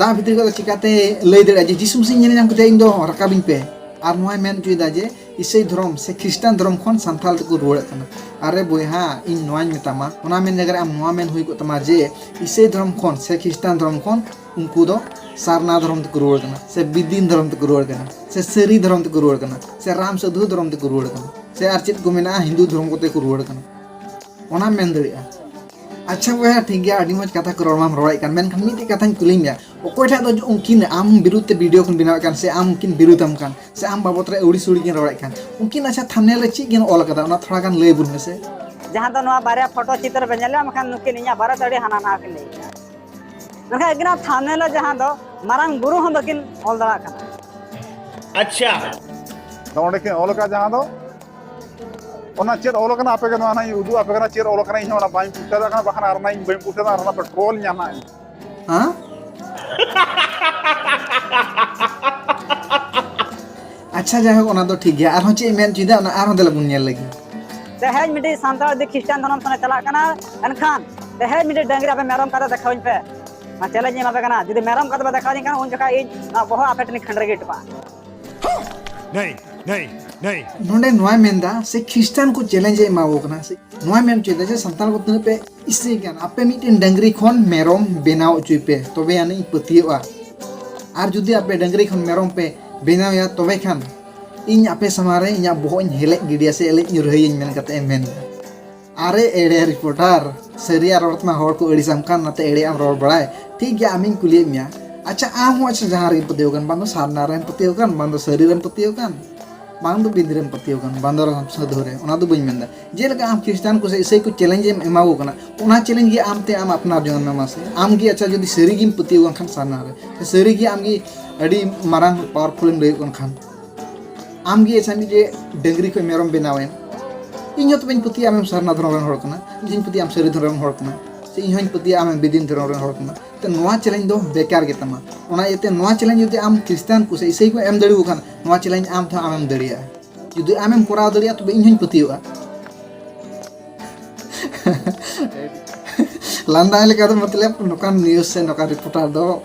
ᱫᱟᱜ ᱵᱷᱤᱛᱨᱤ ᱠᱷᱚᱱ ᱫᱚ ᱪᱤᱠᱟᱛᱮ ᱞᱟᱹᱭ ᱫᱟᱲᱮᱭᱟᱜᱼᱟ ᱡᱮ ᱡᱤᱥᱩ ᱢᱟᱹᱥᱤᱧ ᱧᱮᱞ ᱧᱟᱢ ᱠᱮᱫᱮᱭᱟ, ᱤᱧ ᱫᱚ ᱨᱟᱠᱟᱵᱤᱧ ᱯᱮ? ᱟᱨ ᱱᱚᱣᱟᱭ ᱢᱮᱱ ᱦᱚᱪᱚᱭᱮᱫᱟ ᱡᱮ ᱤᱥᱟᱹᱭ ᱫᱷᱚᱨᱚᱢ ᱥᱮ ᱠᱷᱨᱤᱥᱴᱟᱱ ᱫᱷᱚᱨᱚᱢ ᱠᱷᱚᱱ ᱥᱟᱱᱛᱷᱟᱞ ᱛᱮᱠᱚ ᱨᱩᱣᱟᱹᱲᱚᱜ ᱠᱟᱱᱟ᱾ ᱟᱨᱮ ᱵᱚᱭᱦᱟ, ᱤᱧ ᱱᱚᱣᱟᱧ ᱢᱮᱛᱟᱢᱟ, ᱚᱱᱟ ᱢᱮᱱ ᱡᱟᱭᱜᱟ ᱨᱮ ᱟᱢ ᱱᱚᱣᱟ ᱢᱮᱱ ᱦᱩᱭ ᱠᱚᱜ ᱛᱟᱢᱟ ᱡᱮ ᱤᱥᱟᱹᱭ ᱫᱷᱚᱨᱚᱢ ᱠᱷᱚᱱ ᱥᱮ ᱠᱷᱨᱤᱥᱴᱟᱱ ᱫᱷᱚᱨᱚᱢ ᱠᱷᱚᱱ ᱩᱱᱠᱩ ᱫᱚ ᱥᱟᱨᱱᱟ ᱫᱷᱚᱨᱚᱢ ᱛᱮᱠᱚ ᱨᱩᱣᱟᱹᱲ ᱠᱟᱱᱟ, ᱥᱮ ᱵᱤᱫᱤᱱ ᱫᱷᱚᱨᱚᱢ ᱛᱮᱠᱚ ᱨᱩᱣᱟᱹᱲ ᱠᱟᱱᱟ, ᱥᱮ ᱥᱟᱹᱨᱤ ᱫᱷᱚᱨᱚᱢ ᱛᱮᱠᱚ ᱨᱩᱣᱟᱹᱲ ᱠᱟᱱᱟ, ᱥᱮ ᱨᱟᱢ ᱥᱟᱹᱫᱷᱩ ᱫᱷᱚᱨᱚᱢ ᱛᱮᱠᱚ ᱨᱩᱣᱟᱹᱲ ᱠᱟᱱᱟ, ᱥᱮ ᱟᱨ ᱪᱮᱫ ᱠᱚ ᱢᱮᱱᱟᱜᱼᱟ, ᱦᱤᱱᱫᱩ ᱫᱷᱚᱨᱚᱢ ᱠᱚᱛᱮ ᱠᱚ ᱨᱩᱣᱟᱹᱲ ᱠᱟᱱᱟ᱾ ᱚᱱᱟᱢ ᱢᱮᱱ ᱫᱟᱲᱮᱭᱟᱜᱼᱟ᱾ ᱟᱪᱪᱷᱟ ᱵᱚᱭᱦᱟ, ᱴᱷᱤᱠ ᱜᱮᱭᱟ, ᱟᱹᱰᱤ ᱢᱚᱡᱽ ᱠᱟᱛᱷᱟ ᱠᱚ ᱨᱚᱲ ᱢᱟᱢ ᱨᱚᱲᱮᱫ ᱠᱟᱱ, ᱢᱮᱱᱠᱷᱟᱱ ᱢᱤᱫᱴᱮᱡ ᱠᱟᱛᱷᱟᱧ ᱠᱩᱞᱤ ᱢᱮᱭᱟ, ᱚᱠᱚᱭ ᱴᱷᱮᱱ ᱫᱚ ᱩᱱᱠᱤᱱ ᱟᱢ ᱵᱤᱨᱩᱫᱷ ᱛᱮ ᱵᱷᱤᱰᱤᱭᱳ ᱠᱤᱱ ᱵᱮᱱᱟᱣᱮᱫ ᱠᱟᱱ, ᱥᱮ ᱟᱢ ᱠᱤᱱ ᱵᱤᱨᱩᱫᱷ ᱟᱢ ᱠᱟᱱ, ᱥᱮ ᱟᱢ ᱵᱟᱵᱚᱛ ᱨᱮ ᱟᱹᱣᱲᱤ ᱥᱩᱲᱤ ᱠᱤᱱ ᱨᱚᱲᱮᱫ ᱠᱟᱱ, ᱩᱱᱠᱤᱱ ᱟᱪᱪᱷᱟ ᱛᱷᱟᱢᱱᱮᱞ ᱨᱮ ᱪᱮᱫ ᱠᱤᱱ ᱚᱞ ᱠᱟᱫᱟ, ᱚᱱᱟ ᱛᱷᱚᱲᱟ ᱜᱟᱱ ᱞᱟᱹᱭ ᱵᱚᱱ ᱢᱮᱥᱮ᱾ ᱡᱟᱦᱟᱸ ᱫᱚ ᱱᱚᱣᱟ ᱵᱟᱨᱭᱟ ᱯᱷᱳᱴᱳ ᱪᱤᱛᱟᱹᱨ ᱵᱮᱱ ᱧᱮᱞᱮᱜᱼᱟ, ᱢᱮᱱᱠᱷᱟᱱ ᱱᱩᱠᱤᱱ ᱤᱧᱟᱹᱜ ᱵᱟᱨᱮ ᱛᱮ ᱟᱹᱰᱤ ᱦᱟᱱᱟ ᱱᱟᱣᱟ ᱠᱤᱱ ᱞᱟᱹᱭ ᱠᱮᱫᱟ᱾ ᱢᱮᱱᱠᱷᱟᱱ ᱟᱹᱠᱤᱱᱟᱜ ᱛᱷᱟᱢᱱᱮᱞ ᱨᱮ ᱡᱟᱦᱟᱸ ᱫᱚ ᱢᱟᱨᱟᱝ ᱵᱩᱨᱩ ᱦᱚᱸ ᱵᱟᱹᱠᱤᱱ ᱚᱞ ᱫᱟᱲᱮᱭᱟᱜ ᱠᱟᱱᱟ᱾ ᱟᱪᱪᱷᱟ᱾ ᱟᱫᱚ ᱚᱸᱰᱮ ᱠᱤᱱ ᱚᱞ ᱟᱠᱟᱫ ᱡᱟᱦᱟᱸ ᱫᱚ, ᱚᱱᱟ ᱪᱮᱫ ᱚᱞ ᱟᱠᱟᱱᱟ ᱟᱯᱮ ᱜᱮ ᱱᱚᱣᱟ ᱱᱟᱦᱟᱜ ᱤᱧ ᱩᱫᱩᱜ ᱟᱯᱮ ᱠᱟᱱᱟ, ᱪᱮᱫ ᱚᱞ ᱟᱠᱟᱱᱟ ᱤᱧ ᱦᱚᱸ ᱚᱱᱟ ᱵᱟᱹᱧ ᱯᱩᱥᱴᱟᱹᱣ ᱫᱟᱲᱮᱭᱟᱜ ᱠᱟᱱᱟ, ᱵᱟᱠᱷᱟᱱ ᱟᱨ ᱚᱱᱟ ᱤᱧ ᱵᱟᱹᱧ ᱯᱩᱥᱴᱟᱹᱣ ᱫᱟ, ᱟᱨ ᱚᱱᱟ ᱯᱮ ᱴᱨᱳᱞ ᱧᱟ ᱱᱟᱦᱟᱜ ᱤᱧ᱾ ᱦᱮᱸ? ᱟᱪᱪᱷᱟ, ᱡᱟᱭᱦᱳᱠ, ᱚᱱᱟ ᱫᱚ ᱴᱷᱤᱠ ᱜᱮᱭᱟ᱾ ᱟᱨᱦᱚᱸ ᱪᱮᱫ ᱮ ᱢᱮᱱ ᱦᱚᱪᱚᱭᱮᱫᱟ, ᱚᱱᱟ ᱟᱨᱦᱚᱸ ᱫᱮᱞᱟ ᱵᱚᱱ ᱧᱮᱞ ᱞᱮᱜᱮ᱾ ᱛᱮᱦᱮᱧ ᱢᱤᱫᱴᱤᱡ ᱥᱟᱱᱛᱟᱲ ᱡᱩᱫᱤ ᱠᱷᱨᱤᱥᱴᱟᱱ ᱫᱷᱚᱨᱚᱢ ᱥᱮᱫ ᱮ ᱪᱟᱞᱟᱜ ᱠᱟᱱᱟ, ᱮᱱᱠᱷᱟᱱ ᱛᱮᱦᱮᱧ ᱢᱤᱫᱴᱤᱡ ᱰᱟᱹᱝᱨᱤ ᱟᱯᱮ ᱢᱮᱨᱚᱢ ᱠᱟᱛᱮ ᱫᱮᱠᱷᱟᱣᱟᱹᱧ ᱯᱮ᱾ ᱚᱱᱟ ᱪᱮᱞᱮᱧᱡᱽ ᱤᱧ ᱮᱢᱟ ᱯᱮ ᱠᱟᱱᱟ, ᱡᱩᱫᱤ ᱢᱮᱨᱚᱢ ᱠᱟᱛᱮ ᱯᱮ ᱫᱮᱠᱷᱟᱣᱟᱹᱧ ᱠᱷᱟᱱ, ᱩᱱ ᱡᱚᱠᱷᱟᱡ ᱤᱧ ᱱᱚᱣᱟ ᱵᱚᱦᱚᱜ ᱟᱯᱮ ᱴᱷᱮᱱᱤᱧ ᱠᱷᱟᱹᱱᱰᱨᱟᱹ ᱜᱤᱰᱤ ᱦᱚᱴᱚ ᱠᱟᱜᱼᱟ᱾ नहीं, नहीं, नहीं। ᱱᱚᱰᱮ ᱱᱚᱣᱟᱭ ᱢᱮᱱᱫᱟ ᱥᱮ ᱠᱷᱨᱤᱥᱴᱟᱱ ᱠᱚ ᱪᱮᱞᱮᱧᱡᱽ ᱮ ᱮᱢᱟ ᱠᱚ ᱠᱟᱱᱟ, ᱥᱮ ᱱᱚᱣᱟᱭ ᱢᱮᱱ ᱦᱚᱪᱚᱭᱮᱫᱟ ᱡᱮ ᱥᱟᱱᱛᱟᱲ ᱠᱚ ᱛᱤᱱᱟᱹᱜ ᱯᱮ ᱤᱥᱟᱹᱭ ᱠᱟᱱ, ᱟᱯᱮ ᱢᱤᱫᱴᱮᱱ ᱰᱟᱹᱝᱨᱤ ᱠᱷᱚᱱ ᱢᱮᱨᱚᱢ ᱵᱮᱱᱟᱣ ᱦᱚᱪᱚᱭ ᱯᱮ, ᱛᱚᱵᱮ ᱟᱹᱱᱤᱡ ᱤᱧ ᱯᱟᱹᱛᱭᱟᱹᱜᱼᱟ᱾ ᱟᱨ ᱡᱩᱫᱤ ᱟᱯᱮ ᱰᱟᱹᱝᱨᱤ ᱠᱷᱚᱱ ᱢᱮᱨᱚᱢ ᱯᱮ ᱵᱮᱱᱟᱣ ᱮᱭᱟ, ᱛᱚᱵᱮ ᱠᱷᱟᱱ ᱤᱧ ᱟᱯᱮ ᱥᱟᱢᱟᱝ ᱨᱮ ᱤᱧᱟᱹᱜ ᱵᱚᱦᱚᱜ ᱤᱧ ᱦᱮᱞᱮᱡ ᱜᱤᱰᱤᱭᱟ ᱥᱮ ᱦᱮᱞᱮᱡ ᱧᱩᱨᱦᱟᱹᱭᱟᱹᱧ ᱢᱮᱱ ᱠᱟᱛᱮ ᱮ ᱢᱮᱱᱫᱟ᱾ ᱟᱨᱮ ᱮᱲᱮ ᱨᱤᱯᱳᱴᱟᱨ, ᱥᱟᱹᱨᱤᱭᱟᱜ ᱨᱚᱲ ᱛᱮᱢᱟ ᱦᱚᱲ ᱠᱚ ᱟᱹᱲᱤᱥᱟᱢ ᱠᱟᱱ, ᱚᱱᱟᱛᱮ ᱮᱲᱮᱭᱟᱜ ᱮᱢ ᱨᱚᱲ ᱵᱟᱲᱟᱭ᱾ ᱴᱷᱤᱠ ᱜᱮᱭᱟ, ᱟᱢᱤᱧ ᱠᱩᱞᱤᱭᱮᱫ ᱢᱮᱭᱟ, ᱟᱪᱪᱷᱟ, ᱟᱢ ᱦᱚᱸ ᱟᱪᱪᱷᱟ ᱡᱟᱦᱟᱸ ᱨᱮᱜᱮᱢ ᱯᱟᱹᱛᱭᱟᱹᱣ ᱠᱟᱱ, ᱵᱟᱝ ᱫᱚ ᱥᱟᱨᱱᱟ ᱨᱮᱢ ᱯᱟᱹᱛᱭᱟᱹᱣ ᱠᱟᱱ, ᱵᱟᱝ ᱫᱚ ᱥᱟᱹᱨᱤ ᱨᱮᱢ ᱯᱟᱹᱛᱭᱟᱹᱣ ᱠᱟᱱ, ᱵᱟᱝ ᱫᱚ ᱵᱤᱱᱫᱤ ᱨᱮᱢ ᱯᱟᱹᱛᱭᱟᱹᱣ ᱠᱟᱱ, ᱵᱟᱝ ᱫᱚ ᱥᱟᱹᱫᱷᱩ ᱨᱮ, ᱚᱱᱟ ᱫᱚ ᱵᱟᱹᱧ ᱢᱮᱱᱫᱟ᱾ ᱡᱮᱞᱮᱠᱟ ᱟᱢ ᱠᱷᱨᱤᱥᱴᱟᱱ ᱠᱚ ᱥᱮ ᱤᱥᱟᱹᱭ ᱠᱚ ᱪᱮᱞᱮᱧᱡᱽ ᱮᱢ ᱮᱢᱟ ᱠᱚ ᱠᱟᱱᱟ, ᱚᱱᱟ ᱪᱮᱞᱮᱧᱡᱽ ᱜᱮ ᱟᱢ ᱛᱮ ᱟᱢ ᱟᱯᱱᱟᱨ ᱡᱚᱝ ᱢᱮ ᱢᱟᱥᱮ᱾ ᱟᱢ ᱜᱮ ᱟᱪᱪᱷᱟ ᱡᱩᱫᱤ ᱥᱟᱹᱨᱤ ᱜᱮᱢ ᱯᱟᱹᱛᱭᱟᱹᱣ ᱠᱟᱱ ᱠᱷᱟᱱ ᱥᱟᱨᱱᱟ ᱨᱮ, ᱥᱮ ᱥᱟᱹᱨᱤ ᱜᱮ ᱟᱢ ᱜᱮ ᱟᱹᱰᱤ ᱢᱟᱨᱟᱝ ᱯᱟᱣᱟᱨᱯᱷᱩᱞ ᱮᱢ ᱞᱟᱹᱭᱚᱜ ᱠᱟᱱ ᱠᱷᱟᱱ, ᱟᱢ ᱜᱮ ᱟᱪᱪᱷᱟ ᱢᱤᱫᱴᱮᱡ ᱰᱟᱹᱝᱨᱤ ᱠᱷᱚᱱ ᱢᱮᱨᱚᱢ ᱵᱮᱱᱟᱣ ᱮᱱ, ᱤᱧ ᱦᱚᱸ ᱛᱚᱵᱮᱧ ᱯᱟᱹᱛᱭᱟᱹᱜᱼᱟ ᱟᱢᱮᱢ ᱥᱟᱨᱱᱟ ᱫᱷᱚᱨᱚᱢ ᱨᱮᱱ ᱦᱚᱲ ᱠᱟᱱᱟ, ᱤᱧ ᱦᱚᱸᱧ ᱯᱟᱹᱛᱭᱟᱹᱜᱼᱟ ᱟᱢ ᱥᱟᱹᱨᱤ ᱫᱷᱚᱨᱚᱢ ᱨᱮᱱ ᱦᱚᱲ ᱠᱟᱱᱟ, ᱥᱮ ᱤᱧ ᱦᱚᱸᱧ ᱯᱟᱹᱛᱭᱟᱹᱜᱼᱟ ᱟᱢᱮᱢ ᱵᱤᱫᱤᱱ ᱫᱷᱚᱨᱚᱢ ᱨᱮᱱ ᱦᱚᱲ ᱠᱟᱱᱟ᱾ ᱛᱚ ᱱᱚᱣᱟ ᱪᱮᱞᱮᱧᱡᱽ ᱫᱚ ᱵᱮᱠᱟᱨ ᱜᱮ ᱛᱟᱢᱟ᱾ ᱚᱱᱟ ᱤᱭᱟᱹᱛᱮ ᱱᱚᱣᱟ ᱪᱮᱞᱮᱧᱡᱽ ᱡᱩᱫᱤ ᱟᱢ ᱠᱷᱨᱤᱥᱴᱟᱱ ᱠᱚ ᱥᱮ ᱤᱥᱟᱹᱭ ᱠᱚ ᱮᱢ ᱫᱟᱲᱮᱭᱟᱠᱚ ᱠᱷᱟᱱ, ᱱᱚᱣᱟ ᱪᱮᱞᱮᱧᱡᱽ ᱟᱢ ᱛᱮᱦᱚᱸ ᱟᱢᱮᱢ ᱫᱟᱲᱮᱭᱟᱜᱼᱟ᱾ ᱡᱩᱫᱤ ᱟᱢᱮᱢ ᱠᱚᱨᱟᱣ ᱫᱟᱲᱮᱭᱟᱜᱼᱟ, ᱛᱚᱵᱮ ᱤᱧ ᱦᱚᱸᱧ ᱯᱟᱹᱛᱭᱟᱹᱜᱼᱟ᱾ ᱞᱟᱸᱫᱟ ᱞᱮᱠᱟ ᱫᱚ ᱢᱚᱛᱞᱚᱵ ᱱᱚᱝᱠᱟᱱ ᱱᱤᱭᱩᱡᱽ ᱥᱮ ᱱᱚᱝᱠᱟᱱ ᱨᱤᱯᱳᱨᱴᱟᱨ ᱫᱚ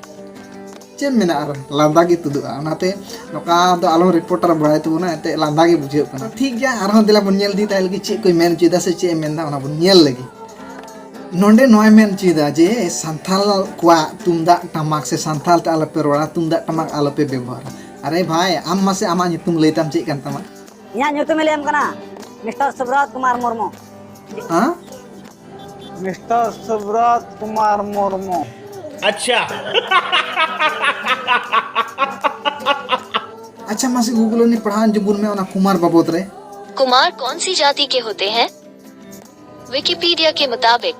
ᱪᱮᱫ ᱢᱮᱱᱟᱜᱼᱟ, ᱟᱨ ᱞᱟᱸᱫᱟ ᱜᱮ ᱛᱩᱫᱩᱜᱼᱟ᱾ ᱚᱱᱟᱛᱮ ᱱᱚᱝᱠᱟ ᱫᱚ ᱟᱞᱚᱢ ᱨᱤᱯᱳᱨᱴᱟᱨ ᱵᱟᱲᱟᱭ ᱛᱟᱵᱚᱱᱟ, ᱮᱱᱛᱮᱫ ᱞᱟᱸᱫᱟ ᱜᱮ ᱵᱩᱡᱷᱟᱹᱜ ᱠᱟᱱᱟ᱾ ᱴᱷᱤᱠ ᱜᱮᱭᱟ, ᱟᱨᱦᱚᱸ ᱫᱮᱞᱟ ᱵᱚᱱ ᱧᱮᱞ ᱤᱫᱤ ᱛᱟᱭ ᱞᱟᱹᱜᱤᱫ ᱪᱮᱫ ᱠᱚᱭ ᱢᱮᱱ ᱦᱚᱪᱚᱭᱮᱫᱟ ᱥᱮ ᱪᱮᱫ ᱮ ᱢᱮᱱᱫᱟ, ᱚᱱᱟ ᱵᱚᱱ ᱧᱮᱞ ᱞᱟᱹᱜᱤᱫ᱾ ᱱᱚᱰᱮ ᱱᱚᱣᱟᱭ ᱢᱮᱱ ᱦᱚᱪᱚᱭᱮᱫᱟ ᱡᱮ ᱥᱟᱱᱛᱟᱞ ᱠᱚᱣᱟᱜ ᱛᱩᱢᱫᱟᱜ ᱴᱟᱢᱟᱠ ᱥᱮ ᱥᱟᱱᱛᱟᱞ ᱛᱮ ᱟᱞᱚᱯᱮ ᱨᱚᱲᱟ, ᱛᱩᱢᱫᱟᱜ ᱴᱟᱢᱟᱠ ᱟᱞᱚᱯᱮ ᱵᱮᱵᱚᱦᱟᱨᱟ᱾ ᱟᱨᱮ ᱵᱷᱟᱭ, ᱟᱢ ᱢᱟᱥᱮ ᱟᱢᱟᱜ ᱧᱩᱛᱩᱢ ᱞᱟᱹᱭ ᱛᱟᱢ, ᱪᱮᱫ ᱠᱟᱱ ᱛᱟᱢᱟ? ᱤᱧᱟᱹᱜ ᱧᱩᱛᱩᱢ ᱤᱧ ᱞᱟᱹᱭᱟᱢ ᱠᱟᱱᱟ, ᱢᱤᱥᱴᱟᱨ ᱥᱩᱵᱨᱚᱛ ᱠᱩᱢᱟᱨ ᱢᱩᱨᱢᱩ᱾ ᱦᱮᱸ? ᱢᱤᱥᱴᱟᱨ ᱥᱩᱵᱨᱚᱛ ᱠᱩᱢᱟᱨ ᱢᱩᱨᱢᱩ᱾ अच्छा। ᱟᱪᱪᱷᱟ, ᱢᱟᱥᱮ ᱜᱩᱜᱩᱞ ᱨᱮ ᱯᱟᱲᱦᱟᱣ ᱟᱸᱡᱚᱢ ᱵᱚᱱ ᱢᱮ ᱚᱱᱟ ᱠᱩᱢᱟᱨ ᱵᱟᱵᱚᱫ ᱨᱮ᱾ कुमार कौन सी जाति के होते हैं? विकिपीडिया के मुताबिक,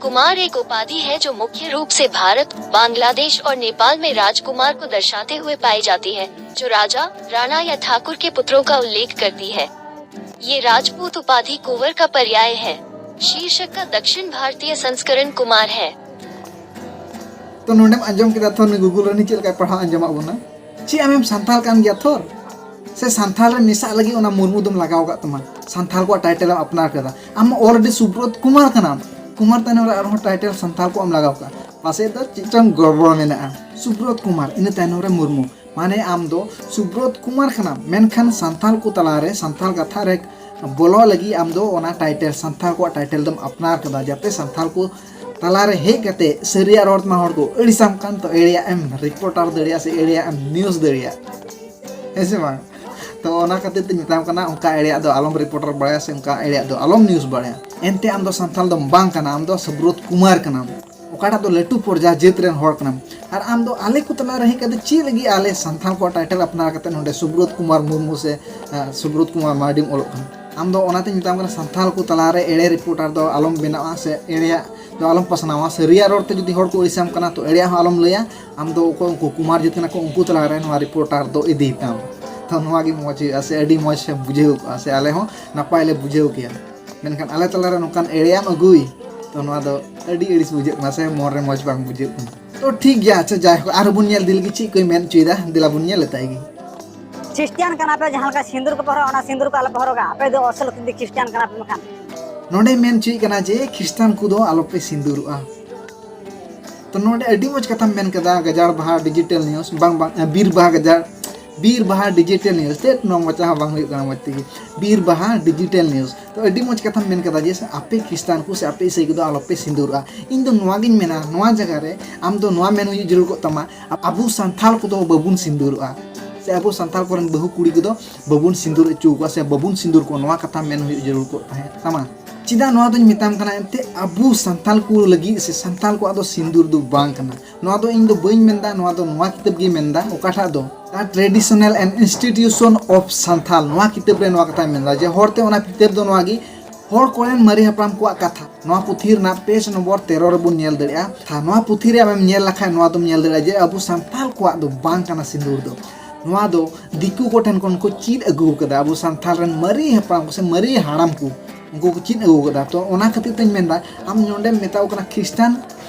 कुमार एक उपाधि है जो मुख्य रूप से भारत, बांग्लादेश और नेपाल में राजकुमार को दर्शाते हुए पाई जाती है, जो राजा, राणा या ठाकुर के पुत्रों का उल्लेख करती है। ये राजपूत उपाधि कुंवर का पर्याय है। शीर्षक का दक्षिण भारतीय संस्करण कुमार है। ᱛᱚ ᱱᱚᱰᱮᱢ ᱟᱸᱡᱚᱢ ᱠᱮᱫᱟ ᱛᱷᱚᱨ, ᱱᱩᱭ ᱜᱩᱜᱩᱞ ᱨᱮ ᱪᱮᱫ ᱞᱮᱠᱟᱭ ᱯᱟᱲᱦᱟᱣ ᱟᱸᱡᱚᱢᱟᱜ ᱵᱚᱱᱟ᱾ ᱪᱮᱫ ᱟᱢᱮᱢ ᱥᱟᱱᱛᱟᱲ ᱠᱟᱱ ᱜᱮᱭᱟ ᱛᱷᱚᱨ? ᱥᱮ ᱥᱟᱱᱛᱷᱟᱞ ᱨᱮ ᱢᱮᱥᱟᱜ ᱞᱟᱹᱜᱤᱫ ᱚᱱᱟ ᱢᱩᱨᱢᱩ ᱫᱚᱢ ᱞᱟᱜᱟᱣ ᱠᱟᱜ ᱛᱟᱢᱟ, ᱥᱟᱱᱛᱷᱟᱞ ᱠᱚᱣᱟᱜ ᱴᱟᱭᱴᱮᱞ ᱮᱢ ᱟᱯᱱᱟᱨ ᱠᱟᱫᱟ, ᱟᱢ ᱢᱟ already ᱥᱩᱵᱨᱚᱛ ᱠᱩᱢᱟᱨ ᱠᱟᱱᱟᱢ, ᱠᱩᱢᱟᱨ ᱛᱟᱭᱱᱚᱢ ᱨᱮ ᱟᱨᱦᱚᱸ ᱴᱟᱭᱴᱮᱞ ᱥᱟᱱᱛᱷᱟᱞ ᱠᱚᱣᱟᱜ ᱮᱢ ᱞᱟᱜᱟᱣ ᱠᱟᱜᱼᱟ, ᱯᱟᱥᱮᱡ ᱫᱚ ᱪᱮᱫ ᱪᱚᱝ ᱜᱚᱲᱵᱚᱲ ᱢᱮᱱᱟᱜᱼᱟ᱾ ᱥᱩᱵᱨᱚᱛ ᱠᱩᱢᱟᱨ, ᱤᱱᱟᱹ ᱛᱟᱭᱱᱚᱢ ᱨᱮ ᱢᱩᱨᱢᱩ, ᱢᱟᱱᱮ ᱟᱢ ᱫᱚ ᱥᱩᱵᱨᱚᱛ ᱠᱩᱢᱟᱨ ᱠᱟᱱᱟᱢ, ᱢᱮᱱᱠᱷᱟᱱ ᱥᱟᱱᱛᱷᱟᱞ ᱠᱚ ᱛᱟᱞᱟᱨᱮ, ᱥᱟᱱᱛᱷᱟᱞ ᱠᱟᱛᱷᱟ ᱨᱮ ᱵᱚᱞᱚ ᱞᱟᱹᱜᱤᱫ ᱟᱢ ᱫᱚ ᱚᱱᱟ ᱴᱟᱭᱴᱮᱞ, ᱥᱟᱱᱛᱷᱟᱞ ᱠᱚᱣᱟᱜ ᱴᱟᱭᱴᱮᱞ ᱫᱚᱢ ᱟᱯᱱᱟᱨ ᱠᱟᱫᱟ, ᱡᱟᱛᱮ ᱥᱟᱱᱛᱷᱟᱞ ᱠᱚ ᱛᱟᱞᱟᱨᱮ ᱦᱮᱡ ᱠᱟᱛᱮ ᱥᱟᱹᱨᱤᱭᱟᱜ ᱨᱚᱲ ᱛᱮᱢᱟ ᱦᱚᱲ ᱠᱚ ᱟᱹᱲᱤᱥᱟᱢ ᱠᱟᱱ, ᱛᱚ ᱮᱲᱮᱭᱟᱜ ᱮᱢ ᱨᱤᱯᱳᱨᱴᱟᱨ ᱫᱟᱲᱮᱭᱟᱜᱼᱟ ᱥᱮ ᱮᱲᱮᱭᱟᱜ ᱮᱢ ᱱᱤᱭᱩᱡᱽ ᱫᱟᱲᱮᱭᱟᱜᱼᱟ, ᱦᱮᱸ ᱥᱮ ᱵᱟᱝ? ᱛᱚ ᱚᱱᱟ ᱠᱷᱟᱹᱛᱤᱨ ᱛᱮᱧ ᱢᱮᱛᱟᱢ ᱠᱟᱱᱟ, ᱚᱱᱠᱟ ᱮᱲᱮᱭᱟᱜ ᱫᱚ ᱟᱞᱚᱢ ᱨᱤᱯᱳᱨᱴᱟᱨ ᱵᱟᱲᱟᱭᱟ ᱥᱮ ᱚᱱᱠᱟ ᱮᱲᱮᱭᱟᱜ ᱫᱚ ᱟᱞᱚᱢ ᱱᱤᱭᱩᱡᱽ ᱵᱟᱲᱟᱭᱟ᱾ ᱮᱱᱛᱮ ᱟᱢ ᱫᱚ ᱥᱟᱱᱛᱷᱟᱞ ᱫᱚᱢ ᱵᱟᱝ ᱠᱟᱱᱟ, ᱟᱢ ᱫᱚ ᱥᱩᱵᱨᱚᱛ ᱠᱩᱢᱟᱨ ᱠᱟᱱᱟᱢ, ᱚᱠᱟᱴᱟᱜ ᱫᱚ ᱞᱟᱹᱴᱩ ᱯᱚᱨᱡᱟ ᱡᱟᱹᱛ ᱨᱮᱱ ᱦᱚᱲ ᱠᱟᱱᱟᱢ᱾ ᱟᱨ ᱟᱢ ᱫᱚ ᱟᱞᱮ ᱠᱚ ᱛᱟᱞᱟ ᱨᱮ ᱦᱮᱡ ᱠᱟᱛᱮ ᱪᱮᱫ ᱞᱟᱹᱜᱤᱫ ᱟᱞᱮ ᱥᱟᱱᱛᱷᱟᱞ ᱠᱚᱣᱟᱜ ᱴᱟᱭᱴᱮᱞ ᱟᱯᱱᱟᱨ ᱠᱟᱛᱮ ᱱᱚᱰᱮ ᱥᱩᱵᱨᱚᱛ ᱠᱩᱢᱟᱨ ᱢᱩᱨᱢᱩ ᱥᱮ, ᱟᱸ, ᱥᱩᱵᱨᱚᱛ ᱠᱩᱢᱟᱨ ᱢᱟᱨᱰᱤᱢ ᱚᱞᱚᱜ ᱠᱟᱱᱟ? ᱟᱢ ᱫᱚ ᱚᱱᱟᱛᱮᱧ ᱢᱮᱛᱟᱢ ᱠᱟᱱᱟ, ᱥᱟᱱᱛᱷᱟᱞ ᱠᱚ ᱛᱟᱞᱟ ᱨᱮ ᱮᱲᱮ ᱨᱤᱯᱳᱨᱴᱟᱨ ᱫᱚ ᱟᱞᱚᱢ ᱵᱮᱱᱟᱣᱟ ᱥᱮ ᱮᱲᱮᱭᱟᱜ ᱫᱚ ᱟᱞᱚᱢ ᱯᱟᱥᱱᱟᱣᱟ᱾ ᱥᱟᱹᱨᱤᱭᱟᱜ ᱨᱚᱲ ᱛᱮ ᱡᱩᱫᱤ ᱦᱚᱲ ᱠᱚ ᱟᱹᱲᱤᱥᱟᱢ ᱠᱟᱱᱟ, ᱛᱚ ᱮᱲᱮᱭᱟᱜ ᱦᱚᱸ ᱟᱞᱚᱢ ᱞᱟᱹᱭᱟ᱾ ᱟᱢ ᱫᱚ ᱚᱠᱚᱭ ᱩᱱᱠᱩ ᱠᱩᱢᱟᱨ ᱡᱟᱹᱛ ᱠᱟᱱᱟ ᱠᱚ, ᱩᱱᱠᱩ ᱛᱟᱞᱟ ᱨᱮ ᱱᱚᱣᱟ ᱨᱤᱯᱳᱨᱴᱟᱨ ᱫᱚ ᱤᱫᱤᱭ ᱛᱟᱢ᱾ ᱛᱚ ᱱᱚᱣᱟ ᱜᱮ ᱢᱚᱡᱽ ᱦᱩᱭᱩᱜᱼᱟ ᱥᱮ ᱟᱹᱰᱤ ᱢᱚᱡᱽ ᱮᱢ ᱵᱩᱡᱷᱟᱹᱣ ᱠᱚᱜᱼᱟ ᱥᱮ ᱟᱞᱮ ᱦᱚᱸ ᱱᱟᱯᱟᱭ ᱞᱮ ᱵᱩᱡᱷᱟᱹᱣ ᱠᱮᱭᱟ᱾ ᱢᱮᱱᱠᱷᱟᱱ ᱟᱞᱮ ᱛᱟᱞᱟ ᱨᱮ ᱱᱚᱝᱠᱟᱱ ᱮᱲᱮᱭᱟᱢ ᱟᱹᱜᱩᱭ, ᱛᱚ ᱱᱚᱣᱟ ᱫᱚ ᱟᱹᱰᱤ ᱟᱹᱲᱤᱥ ᱵᱩᱡᱷᱟᱹᱜ ᱠᱟᱱᱟ ᱥᱮ ᱢᱚᱱ ᱨᱮ ᱢᱚᱡᱽ ᱵᱟᱝ ᱵᱩᱡᱷᱟᱹᱜ ᱠᱟᱱᱟ᱾ ᱛᱚ ᱴᱷᱤᱠ ᱜᱮᱭᱟ, ᱟᱪᱪᱷᱟ ᱡᱟᱭᱦᱳᱠ, ᱟᱨᱦᱚᱸ ᱵᱚᱱ ᱧᱮᱞ ᱤᱫᱤ ᱞᱮᱜᱮ ᱪᱮᱫ ᱠᱚᱭ ᱢᱮᱱ ᱦᱚᱪᱚᱭᱮᱫᱟ, ᱫᱮᱞᱟ ᱵᱚᱱ ᱧᱮᱞ ᱞᱮᱛᱟᱭ ᱜᱮ᱾ ᱠᱷᱨᱤᱥᱴᱤᱭᱟᱱ ᱠᱟᱱᱟ ᱯᱮ, ᱡᱟᱦᱟᱸ ᱞᱮᱠᱟ ᱥᱤᱸᱫᱩᱨ ᱠᱚᱯᱮ ᱦᱚᱨᱚᱜᱟ, ᱚᱱᱟ ᱥᱤᱸᱫᱩᱨ ᱠᱚ ᱟᱞᱚᱯᱮ ᱦᱚᱨᱚᱜᱟ, ᱟᱯᱮ ᱫᱚ ᱟᱥᱚᱞ ᱠᱷᱨᱤᱥᱴᱤᱭᱟᱱ ᱠᱟᱱᱟ ᱯᱮ ᱢᱮᱱᱠᱷᱟᱱ᱾ ᱱᱚᱰᱮ ᱢᱮᱱ ᱦᱚᱪᱚᱭᱮᱫ ᱠᱟᱱᱟ ᱡᱮ ᱠᱷᱨᱤᱥᱴᱟᱱ ᱠᱚᱫᱚ ᱟᱞᱚᱯᱮ ᱥᱤᱸᱫᱩᱨᱚᱜᱼᱟ᱾ ᱛᱚ ᱱᱚᱰᱮ ᱟᱹᱰᱤ ᱢᱚᱡᱽ ᱠᱟᱛᱷᱟᱢ ᱢᱮᱱ ᱠᱟᱫᱟ, ᱜᱟᱡᱟᱲ ᱵᱟᱦᱟ ᱰᱤᱡᱤᱴᱟᱞ ᱱᱤᱭᱩᱡᱽ, ᱵᱟᱝ, ᱵᱟᱝ, ᱵᱤᱨ ᱵᱟᱦᱟ ᱜᱟᱡᱟᱲ, ᱵᱤᱨ ᱵᱟᱦᱟ ᱰᱤᱡᱤᱴᱟᱞ ᱱᱤᱭᱩᱡᱽ, ᱛᱮᱫ ᱱᱚᱣᱟ ᱢᱚᱪᱟ ᱦᱚᱸ ᱵᱟᱝ ᱦᱩᱭᱩᱜ ᱠᱟᱱᱟ ᱢᱚᱡᱽ ᱛᱮᱜᱮ, ᱵᱤᱨ ᱵᱟᱦᱟ ᱰᱤᱡᱤᱴᱟᱞ ᱱᱤᱭᱩᱡᱽ᱾ ᱛᱚ ᱟᱹᱰᱤ ᱢᱚᱡᱽ ᱠᱟᱛᱷᱟᱢ ᱢᱮᱱ ᱠᱟᱫᱟ ᱡᱮ ᱟᱯᱮ ᱠᱷᱨᱤᱥᱴᱟᱱ ᱠᱚ ᱥᱮ ᱟᱯᱮ ᱤᱥᱟᱹᱭ ᱠᱚᱫᱚ ᱟᱞᱚᱯᱮ ᱥᱤᱸᱫᱩᱨᱚᱜᱼᱟ᱾ ᱤᱧ ᱫᱚ ᱱᱚᱣᱟ ᱜᱤᱧ ᱢᱮᱱᱟ, ᱱᱚᱣᱟ ᱡᱟᱭᱜᱟ ᱨᱮ ᱟᱢ ᱫᱚ ᱱᱚᱣᱟ ᱢᱮᱱ ᱦᱩᱭᱩᱜ ᱡᱟᱹᱨᱩᱲ ᱠᱚᱜ ᱛᱟᱢᱟ, ᱟᱵᱚ ᱥᱟᱱᱛᱷᱟᱞ ᱠᱚᱫᱚ ᱵᱟᱵᱚᱱ ᱥᱤᱸᱫᱩᱨᱚᱜᱼᱟ ᱥᱮ ᱟᱵᱚ ᱥᱟᱱᱛᱟᱞ ᱠᱚᱨᱮᱱ ᱵᱟᱹᱦᱩ ᱠᱩᱲᱤ ᱠᱚᱫᱚ ᱵᱟᱵᱚᱱ ᱥᱤᱸᱫᱩᱨ ᱦᱚᱪᱚ ᱠᱚᱣᱟ ᱥᱮ ᱵᱟᱵᱚᱱ ᱥᱤᱸᱫᱩᱨ ᱠᱚᱣᱟ, ᱱᱚᱣᱟ ᱠᱟᱛᱷᱟ ᱢᱮᱱ ᱦᱩᱭᱩᱜ ᱡᱟᱹᱨᱩᱲ ᱠᱚᱜ ᱛᱟᱦᱮᱸᱫ ᱛᱟᱢᱟ᱾ ᱪᱮᱫᱟᱜ ᱱᱚᱣᱟ ᱫᱚᱧ ᱢᱮᱛᱟᱢ ᱠᱟᱱᱟ? ᱮᱱᱛᱮ ᱟᱵᱚ ᱥᱟᱱᱛᱟᱞ ᱠᱚ ᱞᱟᱹᱜᱤᱫ ᱥᱮ ᱥᱟᱱᱛᱟᱞ ᱠᱚᱣᱟᱜ ᱫᱚ ᱥᱤᱸᱫᱩᱨ ᱫᱚ ᱵᱟᱝ ᱠᱟᱱᱟ᱾ ᱱᱚᱣᱟ ᱫᱚ ᱤᱧ ᱫᱚ ᱵᱟᱹᱧ ᱢᱮᱱᱫᱟ, ᱱᱚᱣᱟ ᱫᱚ ᱱᱚᱣᱟ ᱠᱤᱛᱟᱹᱵ ᱜᱮ ᱢᱮᱱᱫᱟ, ᱚᱠᱟᱴᱟᱜ ᱫᱚ The Traditional and Institution of Santhal, ᱱᱚᱣᱟ ᱠᱤᱛᱟᱹᱵ ᱨᱮ ᱱᱚᱣᱟ ᱠᱟᱛᱷᱟᱭ ᱢᱮᱱᱫᱟ᱾ ᱡᱮ ᱦᱚᱲᱛᱮ ᱚᱱᱟ ᱠᱤᱛᱟᱹᱵ ᱫᱚ ᱱᱚᱣᱟ ᱜᱮ, ᱦᱚᱲ ᱠᱚᱨᱮᱱ ᱢᱟᱨᱮ ᱦᱟᱯᱲᱟᱢ ᱠᱚᱣᱟᱜ ᱠᱟᱛᱷᱟ᱾ ᱱᱚᱣᱟ ᱯᱩᱛᱷᱤ ᱨᱮᱱᱟᱜ ᱯᱮᱡᱽ ᱱᱚᱢᱵᱚᱨ ᱛᱮᱨᱚ ᱨᱮᱵᱚᱱ ᱧᱮᱞ ᱫᱟᱲᱮᱭᱟᱜᱼᱟ᱾ ᱟᱨ ᱱᱚᱣᱟ ᱯᱩᱛᱷᱤ ᱨᱮ ᱟᱢᱮᱢ ᱧᱮᱞ ᱞᱮᱠᱷᱟᱱ ᱱᱚᱣᱟ ᱫᱚᱢ ᱧᱮᱞ ᱫᱟᱲᱮᱭᱟᱜᱼᱟ ᱡᱮ ᱟᱵᱚ ᱥᱟᱱᱛᱟᱞ ᱠᱚᱣᱟᱜ ᱫᱚ ᱵᱟᱝ ᱠᱟᱱᱟ ᱥᱤᱸᱫᱩᱨ ᱫᱚ᱾ ᱱᱚᱣᱟ ᱫᱚ ᱫᱤᱠᱩ ᱠᱚᱴᱷᱮᱱ ᱠᱷᱚᱱ ᱠᱚ ᱪᱮᱫ ᱟᱹᱜᱩ ᱠᱟᱫᱟ᱾ ᱟᱵᱚ ᱥᱟᱱᱛᱟᱞ ᱨᱮᱱ ᱢᱟᱨᱮ ᱦᱟᱯᱲᱟᱢ ᱠᱚ ᱥᱮ ᱢᱟᱨᱮ ᱦᱟᱲᱟᱢ ᱠᱚ, ᱩᱱᱠᱩ ᱠᱚ ᱪᱮᱫ ᱟᱹᱜᱩ ᱠᱟᱫᱟ᱾ ᱛᱚ ᱚᱱᱟ ᱠᱷᱟᱹᱛᱤᱨ ᱛᱮᱧ ᱢᱮᱱᱫᱟ, ᱟᱢ ᱱᱚᱰᱮᱢ ᱢᱮᱛᱟᱣ ᱠᱟᱱᱟ ᱠᱷᱨᱤᱥᱴᱟᱱ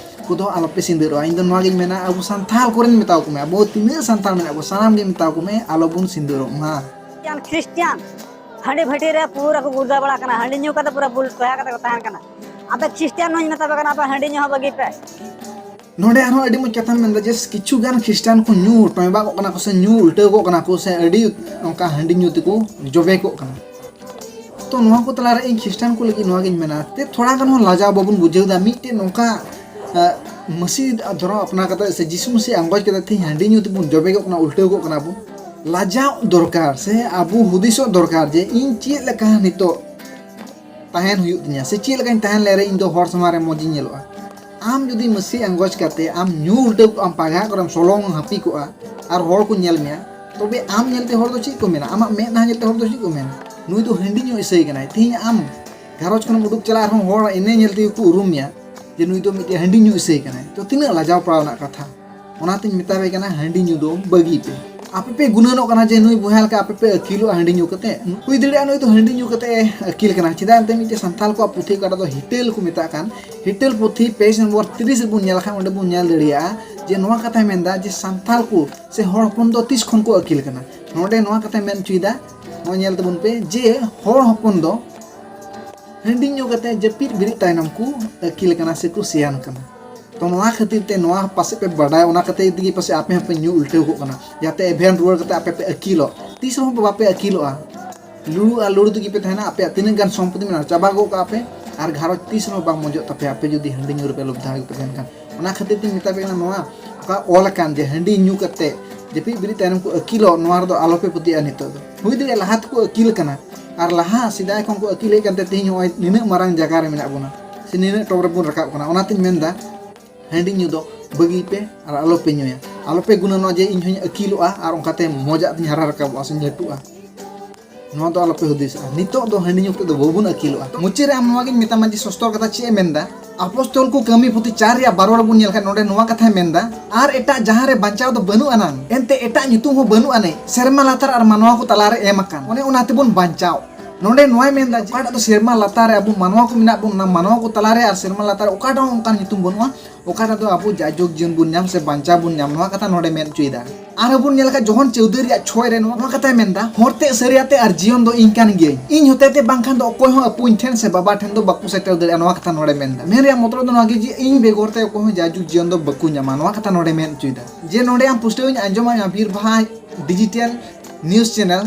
ᱠᱚᱫᱚ ᱟᱞᱚᱯᱮ ᱥᱤᱸᱫᱩᱨᱚᱜᱼᱟ᱾ ᱤᱧ ᱫᱚ ᱱᱚᱣᱟ ᱜᱤᱧ ᱢᱮᱱᱟ, ᱟᱵᱚ ᱥᱟᱱᱛᱟᱞ ᱠᱚᱨᱮᱱ ᱢᱮᱛᱟᱣ ᱠᱚ ᱢᱮ, ᱟᱵᱚ ᱛᱤᱱᱟᱹᱜ ᱥᱟᱱᱛᱟᱞ ᱢᱮᱱᱟᱜ ᱵᱚ, ᱥᱟᱱᱟᱢ ᱜᱮ ᱢᱮᱛᱟᱣ ᱠᱚ ᱢᱮ, ᱟᱞᱚᱵᱚᱱ ᱥᱤᱸᱫᱩᱨᱚᱜ ᱢᱟ᱾ ᱠᱷᱨᱤᱥᱴᱤᱭᱟᱱ ᱦᱟᱺᱰᱤ ᱵᱷᱟᱹᱴᱤ ᱨᱮ ᱯᱩᱨᱟᱹ ᱠᱚ ᱜᱩᱨᱫᱟ ᱵᱟᱲᱟ ᱠᱟᱱᱟ, ᱦᱟᱺᱰᱤ ᱧᱩ ᱠᱟᱛᱮ ᱯᱩᱨᱟᱹ ᱵᱩᱞ ᱛᱚᱭᱟ ᱠᱟᱛᱮ ᱠᱚ ᱛᱟᱦᱮᱱ ᱠᱟᱱᱟ᱾ ᱟᱯᱮ ᱠᱷᱨᱤᱥᱴᱤᱭᱟᱱ ᱦᱚᱸᱧ ᱢᱮᱛᱟ ᱯᱮ ᱠᱟᱱᱟ, ᱟᱯᱮ ᱦᱟᱺᱰᱤ ᱧᱩ ᱦᱚᱸ ᱵᱟᱹᱜᱤ ᱯᱮ᱾ ᱱᱚᱰᱮ ᱟᱨᱦᱚᱸ ᱟᱹᱰᱤ ᱢᱚᱡᱽ ᱠᱟᱛᱷᱟᱢ ᱢᱮᱱᱫᱟ ᱡᱮ ᱠᱤᱪᱷᱩ ᱜᱟᱱ ᱠᱷᱨᱤᱥᱴᱟᱱ ᱠᱚ ᱧᱩ ᱴᱚᱭᱵᱟᱜᱚᱜ ᱠᱟᱱᱟ ᱠᱚ ᱥᱮ ᱧᱩ ᱩᱞᱴᱟᱹᱣ ᱠᱚᱜ ᱠᱟᱱᱟ ᱠᱚ ᱥᱮ ᱟᱹᱰᱤ ᱚᱱᱠᱟ ᱦᱟᱺᱰᱤ ᱧᱩ ᱛᱮᱠᱚ ᱡᱚᱵᱮ ᱠᱚᱜ ᱠᱟᱱᱟ᱾ ᱛᱚ ᱱᱚᱣᱟ ᱠᱚ ᱛᱟᱞᱟᱨᱮ ᱤᱧ ᱠᱷᱨᱤᱥᱴᱟᱱ ᱠᱚ ᱞᱟᱹᱜᱤᱫ ᱱᱚᱣᱟ ᱜᱤᱧ ᱢᱮᱱᱟ, ᱛᱮ ᱛᱷᱚᱲᱟ ᱜᱟᱱ ᱦᱚᱸ ᱞᱟᱡᱟᱣ ᱵᱟᱵᱚᱱ ᱵᱩᱡᱷᱟᱹᱣ ᱮᱫᱟ᱾ ᱢᱤᱫᱴᱮᱱ ᱱᱚᱝᱠᱟ ᱟᱜ, ᱢᱟᱹᱥᱤ ᱫᱷᱚᱨᱚᱢ ᱟᱯᱱᱟᱨ ᱠᱟᱛᱮ ᱥᱮ ᱡᱤᱥᱩ ᱢᱟᱹᱥᱤ ᱟᱸᱜᱚᱪ ᱠᱟᱛᱮ ᱛᱮᱦᱤᱧ ᱦᱟᱺᱰᱤ ᱧᱩ ᱛᱮᱵᱚᱱ ᱡᱚᱵᱮ ᱠᱚᱜ ᱠᱟᱱᱟ, ᱩᱞᱴᱟᱹᱣ ᱠᱚᱜ ᱠᱟᱱᱟ ᱵᱚᱱ᱾ ᱞᱟᱡᱟᱣ ᱫᱚᱨᱠᱟᱨ ᱥᱮ ᱟᱵᱚ ᱦᱩᱫᱤᱥᱚᱜ ᱫᱚᱨᱠᱟᱨ ᱡᱮ ᱤᱧ ᱪᱮᱫ ᱞᱮᱠᱟ ᱱᱤᱛᱚᱜ ᱛᱟᱦᱮᱱ ᱦᱩᱭᱩᱜ ᱛᱤᱧᱟ ᱥᱮ ᱪᱮᱫ ᱞᱮᱠᱟᱧ ᱛᱟᱦᱮᱱ ᱞᱮᱨᱮ ᱤᱧ ᱫᱚ ᱦᱚᱲ ᱥᱟᱢᱟᱝ ᱨᱮ ᱢᱚᱡᱽ ᱤᱧ ᱧᱮᱞᱚᱜᱼᱟ᱾ ᱟᱢ ᱡᱩᱫᱤ ᱢᱟᱹᱥᱤ ᱟᱸᱜᱚᱪ ᱠᱟᱛᱮ ᱟᱢ ᱧᱩ ᱩᱞᱴᱟᱹᱣ ᱠᱚᱜ ᱟᱢ, ᱯᱟᱜᱷᱟ ᱠᱚᱨᱮᱢ ᱥᱚᱞᱚᱝ ᱦᱟᱹᱯᱤ ᱠᱚᱜᱼᱟ ᱟᱨ ᱦᱚᱲ ᱠᱚ ᱧᱮᱞ ᱢᱮᱭᱟ, ᱛᱚᱵᱮ ᱟᱢ ᱧᱮᱞᱛᱮ ᱦᱚᱲ ᱫᱚ ᱪᱮᱫ ᱠᱚ ᱢᱮᱱᱟ? ᱟᱢᱟᱜ ᱢᱮᱫᱦᱟ ᱧᱮᱞᱛᱮ ᱦᱚᱲ ᱫᱚ ᱪᱮᱫ ᱠᱚ ᱢᱮᱱᱟ? ᱱᱩᱭ ᱫᱚ ᱦᱟᱺᱰᱤ ᱧᱩ ᱤᱥᱟᱹᱭ ᱠᱟᱱᱟᱭ᱾ ᱛᱮᱦᱤᱧ ᱟᱢ ᱜᱷᱟᱨᱚᱸᱡᱽ ᱠᱷᱚᱱᱮᱢ ᱩᱰᱩᱠ ᱪᱟᱞᱟᱜ ᱨᱮᱦᱚᱸ ᱦᱚᱲ ᱮᱱᱮ ᱧᱮᱞ ᱛᱮᱜᱮ ᱠᱚ ᱩᱨᱩᱢ ᱢᱮᱭᱟ ᱡᱮ ᱱᱩᱭ ᱫᱚ ᱢᱤᱫᱴᱮᱱ ᱦᱟᱺᱰᱤ ᱧᱩ ᱤᱥᱟᱹᱭ ᱠᱟᱱᱟᱭ᱾ ᱛᱚ ᱛᱤᱱᱟᱹᱜ ᱞᱟᱡᱟᱣ ᱯᱟᱲᱟᱣ ᱨᱮᱱᱟᱜ ᱠᱟᱛᱷᱟ᱾ ᱚᱱᱟᱛᱤᱧ ᱢᱮᱛᱟ ᱯᱮ ᱠᱟᱱᱟ, ᱦᱟᱺᱰᱤ ᱧᱩ ᱫᱚ ᱵᱟᱹᱜᱤ ᱯᱮ᱾ ᱟᱯᱮ ᱯᱮ ᱜᱩᱱᱟᱹᱱᱚᱜ ᱠᱟᱱᱟ ᱡᱮ ᱱᱩᱭ ᱵᱚᱭᱦᱟ ᱞᱮᱠᱟ ᱟᱯᱮ ᱯᱮ ᱟᱹᱠᱤᱞᱚᱜᱼᱟ ᱦᱟᱺᱰᱤ ᱧᱩ ᱠᱟᱛᱮ᱾ ᱦᱩᱭ ᱫᱟᱲᱮᱭᱟᱜᱼᱟ ᱱᱩᱭ ᱫᱚ ᱦᱟᱺᱰᱤ ᱧᱩ ᱠᱟᱛᱮ ᱮ ᱟᱹᱠᱤᱞ ᱠᱟᱱᱟ᱾ ᱪᱮᱫᱟᱜ ᱮᱱᱛᱮ ᱢᱤᱫᱴᱮᱱ ᱥᱟᱱᱛᱟᱲ ᱠᱚᱣᱟᱜ ᱯᱩᱛᱷᱤ ᱚᱠᱟᱴᱟᱜ ᱫᱚ ᱦᱤᱴᱟᱹᱞ ᱠᱚ ᱢᱮᱛᱟᱜ ᱠᱟᱱ, ᱦᱤᱴᱟᱹᱞ ᱯᱩᱛᱷᱤ ᱯᱮᱡᱽ ᱱᱚᱢᱵᱚᱨ ᱛᱤᱨᱤᱥ ᱨᱮᱵᱚᱱ ᱧᱮᱞ ᱞᱮᱠᱷᱟᱱ ᱚᱸᱰᱮ ᱵᱚᱱ ᱧᱮᱞ ᱫᱟᱲᱮᱭᱟᱜᱼᱟ ᱡᱮ ᱱᱚᱣᱟ ᱠᱟᱛᱷᱟᱭ ᱢᱮᱱᱫᱟ ᱡᱮ ᱥᱟᱱᱛᱟᱲ ᱠᱚ ᱥᱮ ᱦᱚᱲ ᱦᱚᱯᱚᱱ ᱫᱚ ᱛᱤᱥ ᱠᱷᱚᱱ ᱠᱚ ᱟᱹᱠᱤᱞ ᱠᱟᱱᱟ᱾ ᱱᱚᱰᱮ ᱱᱚᱣᱟ ᱠᱟᱛᱷᱟᱭ ᱢᱮᱱ ᱦᱚᱪᱚᱭᱮᱫᱟ, ᱱᱚᱣᱟ ᱧᱮᱞ ᱛᱟᱵᱚᱱ ᱯᱮ ᱡᱮ ᱦᱚᱲ ᱦᱚᱯᱚᱱ ᱫᱚ ᱦᱟᱺᱰᱤ ᱧᱩ ᱠᱟᱛᱮ ᱡᱟᱹᱯᱤᱫ ᱵᱮᱨᱮᱫ ᱛᱟᱭᱱᱚᱢ ᱠᱚ ᱟᱹᱠᱤᱞ ᱠᱟᱱᱟ ᱥᱮᱠᱚ ᱥᱮᱭᱟᱱ ᱠᱟᱱᱟ᱾ ᱛᱚ ᱱᱚᱣᱟ ᱠᱷᱟᱹᱛᱤᱨ ᱛᱮ ᱱᱚᱣᱟ ᱯᱟᱥᱮᱡ ᱯᱮ ᱵᱟᱰᱟᱭ, ᱚᱱᱟ ᱠᱷᱟᱹᱛᱤᱨ ᱛᱮᱜᱮ ᱯᱟᱥᱮᱡ ᱟᱯᱮ ᱦᱚᱸᱯᱮ ᱧᱩ ᱩᱞᱴᱟᱹᱣ ᱠᱚᱜ ᱠᱟᱱᱟ, ᱡᱟᱛᱮ ᱮᱵᱷᱮᱱ ᱨᱩᱣᱟᱹᱲ ᱠᱟᱛᱮ ᱟᱯᱮ ᱯᱮ ᱟᱹᱠᱤᱞᱚᱜ᱾ ᱛᱤᱥ ᱨᱮᱦᱚᱸ ᱵᱟᱯᱮ ᱟᱹᱠᱤᱞᱚᱜᱼᱟ᱾ ᱞᱩᱲᱩ ᱟᱨ ᱞᱩᱲᱩ ᱛᱮᱜᱮ ᱯᱮ ᱛᱟᱦᱮᱱᱟ᱾ ᱟᱯᱮᱭᱟᱜ ᱛᱤᱱᱟᱹᱜ ᱜᱟᱱ ᱥᱚᱢᱯᱚᱛᱤ ᱢᱮᱱᱟᱜᱼᱟ, ᱪᱟᱵᱟ ᱜᱚᱜ ᱠᱟᱜᱼᱟ ᱯᱮ᱾ ᱟᱨ ᱜᱷᱟᱨᱚᱸᱡᱽ ᱛᱤᱥ ᱨᱮᱦᱚᱸ ᱵᱟᱝ ᱢᱚᱡᱚᱜ ᱛᱟᱯᱮᱭᱟ, ᱟᱯᱮ ᱡᱩᱫᱤ ᱦᱟᱺᱰᱤ ᱧᱩ ᱨᱮᱯᱮ ᱞᱚᱵᱫᱷᱟ ᱜᱮᱯᱮ ᱛᱟᱦᱮᱱ ᱠᱷᱟᱱ᱾ ᱚᱱᱟ ᱠᱷᱟᱹᱛᱤᱨ ᱛᱮᱧ ᱢᱮᱛᱟ ᱯᱮ ᱠᱟᱱᱟ, ᱱᱚᱣᱟ ᱚᱠᱟ ᱚᱞ ᱟᱠᱟᱱ ᱡᱮ ᱦᱟᱺᱰᱤ ᱧᱩ ᱠᱟᱛᱮ ᱡᱟᱹᱯᱤᱫ ᱵᱮᱨᱮᱫ ᱛᱟᱭᱱᱚᱢ ᱠᱚ ᱟᱹᱠᱤᱞᱚᱜ, ᱱᱚᱣᱟ ᱨᱮᱫᱚ ᱟᱞᱚᱯᱮ ᱯᱟᱹᱛᱭᱟᱹᱜᱼᱟ᱾ ᱱᱤᱛᱚᱜ ᱫᱚ ᱦᱩᱭ ᱫᱟᱲᱮᱭᱟᱜᱼᱟ ᱞᱟᱦᱟ ᱛᱮᱠᱚ ᱟᱹᱠᱤᱞ ᱠᱟᱱᱟ, ᱟᱨ ᱞᱟᱦᱟ ᱥᱮᱫᱟᱭ ᱠᱷᱚᱱ ᱠᱚ ᱟᱹᱠᱤᱞ ᱦᱮᱡ ᱠᱟᱱᱛᱮ ᱛᱮᱦᱮᱧ ᱱᱚᱜᱼᱚᱭ ᱱᱤᱱᱟᱹᱜ ᱢᱟᱨᱟᱝ ᱡᱟᱭᱜᱟ ᱨᱮ ᱢᱮᱱᱟᱜ ᱵᱚᱱᱟ ᱥᱮ ᱱᱤᱱᱟᱹᱜ ᱴᱚᱯ ᱨᱮᱵᱚᱱ ᱨᱟᱠᱟᱵ ᱠᱟᱱᱟ᱾ ᱚᱱᱟᱛᱤᱧ ᱢᱮᱱᱫᱟ, ᱦᱟᱺᱰᱤ ᱧᱩ ᱫᱚ ᱵᱟᱹᱜᱤᱭ ᱯᱮ ᱟᱨ ᱟᱞᱚᱯᱮ ᱧᱩᱭᱟ᱾ ᱟᱞᱚᱯᱮ ᱜᱩᱱᱟᱹᱱᱚᱜᱼᱟ ᱡᱮ ᱤᱧ ᱦᱚᱧ ᱟᱹᱠᱤᱞᱚᱜᱼᱟ ᱟᱨ ᱚᱱᱠᱟᱛᱮ ᱢᱚᱡᱟᱜ ᱛᱤᱧ ᱦᱟᱨᱟ ᱨᱟᱠᱟᱵᱚᱜᱼᱟ ᱥᱮᱧ ᱞᱟᱹᱴᱩᱜᱼᱟ᱾ ᱱᱚᱣᱟ ᱫᱚ ᱟᱞᱚᱯᱮ ᱦᱩᱫᱤᱥᱚᱜᱼᱟ, ᱱᱤᱛᱚᱜ ᱫᱚ ᱦᱟᱺᱰᱤ ᱧᱩ ᱠᱟᱛᱮ ᱫᱚ ᱵᱟᱵᱚᱱ ᱟᱹᱠᱤᱞᱚᱜᱼᱟ᱾ ᱢᱩᱪᱟᱹᱫ ᱨᱮ ᱟᱢ ᱱᱚᱣᱟ ᱜᱤᱧ ᱢᱮᱛᱟᱢᱟ ᱡᱮ ᱥᱚᱥᱛᱚᱨ ᱠᱟᱛᱷᱟ ᱪᱮᱫ ᱮ ᱢᱮᱱᱫᱟ᱾ ᱟᱯᱚᱥᱛᱚᱞ ᱠᱚ ᱠᱟᱹᱢᱤ ᱯᱩᱛᱷᱤ ᱪᱟᱨ ᱨᱮᱭᱟᱜ ᱵᱟᱨᱚ ᱨᱮᱵᱚᱱ ᱧᱮᱞ ᱠᱷᱟᱱ ᱱᱚᱰᱮ ᱱᱚᱣᱟ ᱠᱟᱛᱷᱟᱭ ᱢᱮᱱᱫᱟ, "ᱟᱨ ᱮᱴᱟᱜ ᱡᱟᱦᱟᱸ ᱨᱮ ᱵᱟᱧᱪᱟᱣ ᱫᱚ ᱵᱟᱹᱱᱩᱜ ᱟᱱᱟᱝ, ᱮᱱᱛᱮ ᱮᱴᱟᱜ ᱧᱩᱛᱩᱢ ᱦᱚᱸ ᱵᱟᱹᱱᱩᱜ ᱟᱹᱱᱤᱡ ᱥᱮᱨᱢᱟ ᱞᱟᱛᱟᱨ ᱟᱨ ᱢᱟᱱᱣᱟ ᱠᱚ ᱛᱟᱞᱟᱨᱮ ᱮᱢ ᱟᱠᱟᱱ, ᱚᱱᱮ ᱚᱱᱟ ᱛᱮᱵᱚᱱ ᱵᱟᱧᱪᱟᱣ, ᱱᱚᱰᱮ ᱱᱚᱣᱟᱭ ᱢᱮᱱᱫᱟ ᱡᱮ ᱚᱠᱟᱴᱟᱜ ᱫᱚ ᱥᱮᱨᱢᱟ ᱞᱟᱛᱟᱨ ᱨᱮ ᱟᱵᱚ ᱢᱟᱱᱣᱟ ᱠᱚ ᱢᱮᱱᱟᱜ ᱵᱚᱱ, ᱚᱱᱟ ᱢᱟᱱᱣᱟ ᱠᱚ ᱛᱟᱞᱟᱨᱮ ᱟᱨ ᱥᱮᱨᱢᱟ ᱞᱟᱛᱟᱨ ᱨᱮ ᱚᱠᱟᱴᱟᱜ ᱦᱚᱸ ᱚᱱᱠᱟᱱ ᱧᱩᱛᱩᱢ ᱵᱟᱹᱱᱩᱜᱼᱟ, ᱚᱠᱟᱴᱟᱜ ᱫᱚ ᱟᱵᱚ ᱡᱟᱭᱡᱩᱜᱽ ᱡᱤᱭᱚᱱ ᱵᱚᱱ ᱧᱟᱢ ᱥᱮ ᱵᱟᱧᱪᱟᱣ ᱵᱚᱱ ᱧᱟᱢ, ᱱᱚᱣᱟ ᱠᱟᱛᱷᱟ ᱱᱚᱰᱮ ᱢᱮᱱ ᱦᱚᱪᱚᱭᱮᱫᱟ᱾ ᱟᱨᱦᱚᱸ ᱵᱚᱱ ᱧᱮᱞ ᱠᱷᱟᱱ ᱡᱚᱦᱚᱱ ᱪᱳᱣᱫᱟᱹ ᱨᱮᱭᱟᱜ ᱪᱷᱚᱭ ᱨᱮ ᱱᱚᱣᱟ, ᱱᱚᱣᱟ ᱠᱟᱛᱷᱟᱭ ᱢᱮᱱᱫᱟ, "ᱦᱚᱨ ᱛᱮ, ᱥᱟᱹᱨᱤᱭᱟᱜ ᱛᱮ ᱟᱨ ᱡᱤᱭᱚᱱ ᱫᱚ ᱤᱧ ᱠᱟᱱ ᱜᱤᱭᱟᱹᱧ᱾ ᱤᱧ ᱦᱚᱛᱮ ᱛᱮ ᱵᱟᱝᱠᱷᱟᱱ ᱫᱚ ᱚᱠᱚᱭ ᱦᱚᱸ ᱟᱹᱯᱩᱧ ᱴᱷᱮᱱ ᱥᱮ ᱵᱟᱵᱟ ᱴᱷᱮᱱ ᱫᱚ ᱵᱟᱠᱚ ᱥᱮᱴᱮᱨ ᱫᱟᱲᱮᱭᱟᱜᱼᱟ", ᱱᱚᱣᱟ ᱠᱟᱛᱷᱟ ᱱᱚᱰᱮ ᱢᱮᱱᱫᱟ᱾ ᱢᱮᱱ ᱨᱮᱭᱟᱜ ᱢᱚᱛᱞᱚᱵ ᱫᱚ ᱱᱚᱣᱟ ᱜᱮ ᱡᱮ ᱤᱧ ᱵᱮᱜᱚᱨ ᱛᱮ ᱚᱠᱚᱭ ᱦᱚᱸ ᱡᱟᱭᱡᱩᱜᱽ ᱡᱤᱭᱚᱱ ᱫᱚ ᱵᱟᱠᱚ ᱧᱟᱢᱟ, ᱱᱚᱣᱟ ᱠᱟᱛᱷᱟ ᱱᱚᱰᱮ ᱢᱮᱱ ᱦᱚᱪᱚᱭᱮᱫᱟ᱾ ᱡᱮ ᱱᱚᱰᱮ ᱟᱢ ᱯᱩᱥᱴᱟᱹᱣ ᱤᱧ ᱟᱸᱡᱚᱢᱟ ᱵᱤᱨ ᱵᱟᱦᱟ ᱰᱤᱡᱤᱴᱟᱞ ᱱᱤᱭᱩᱡᱽ ᱪᱮᱱᱮᱞ,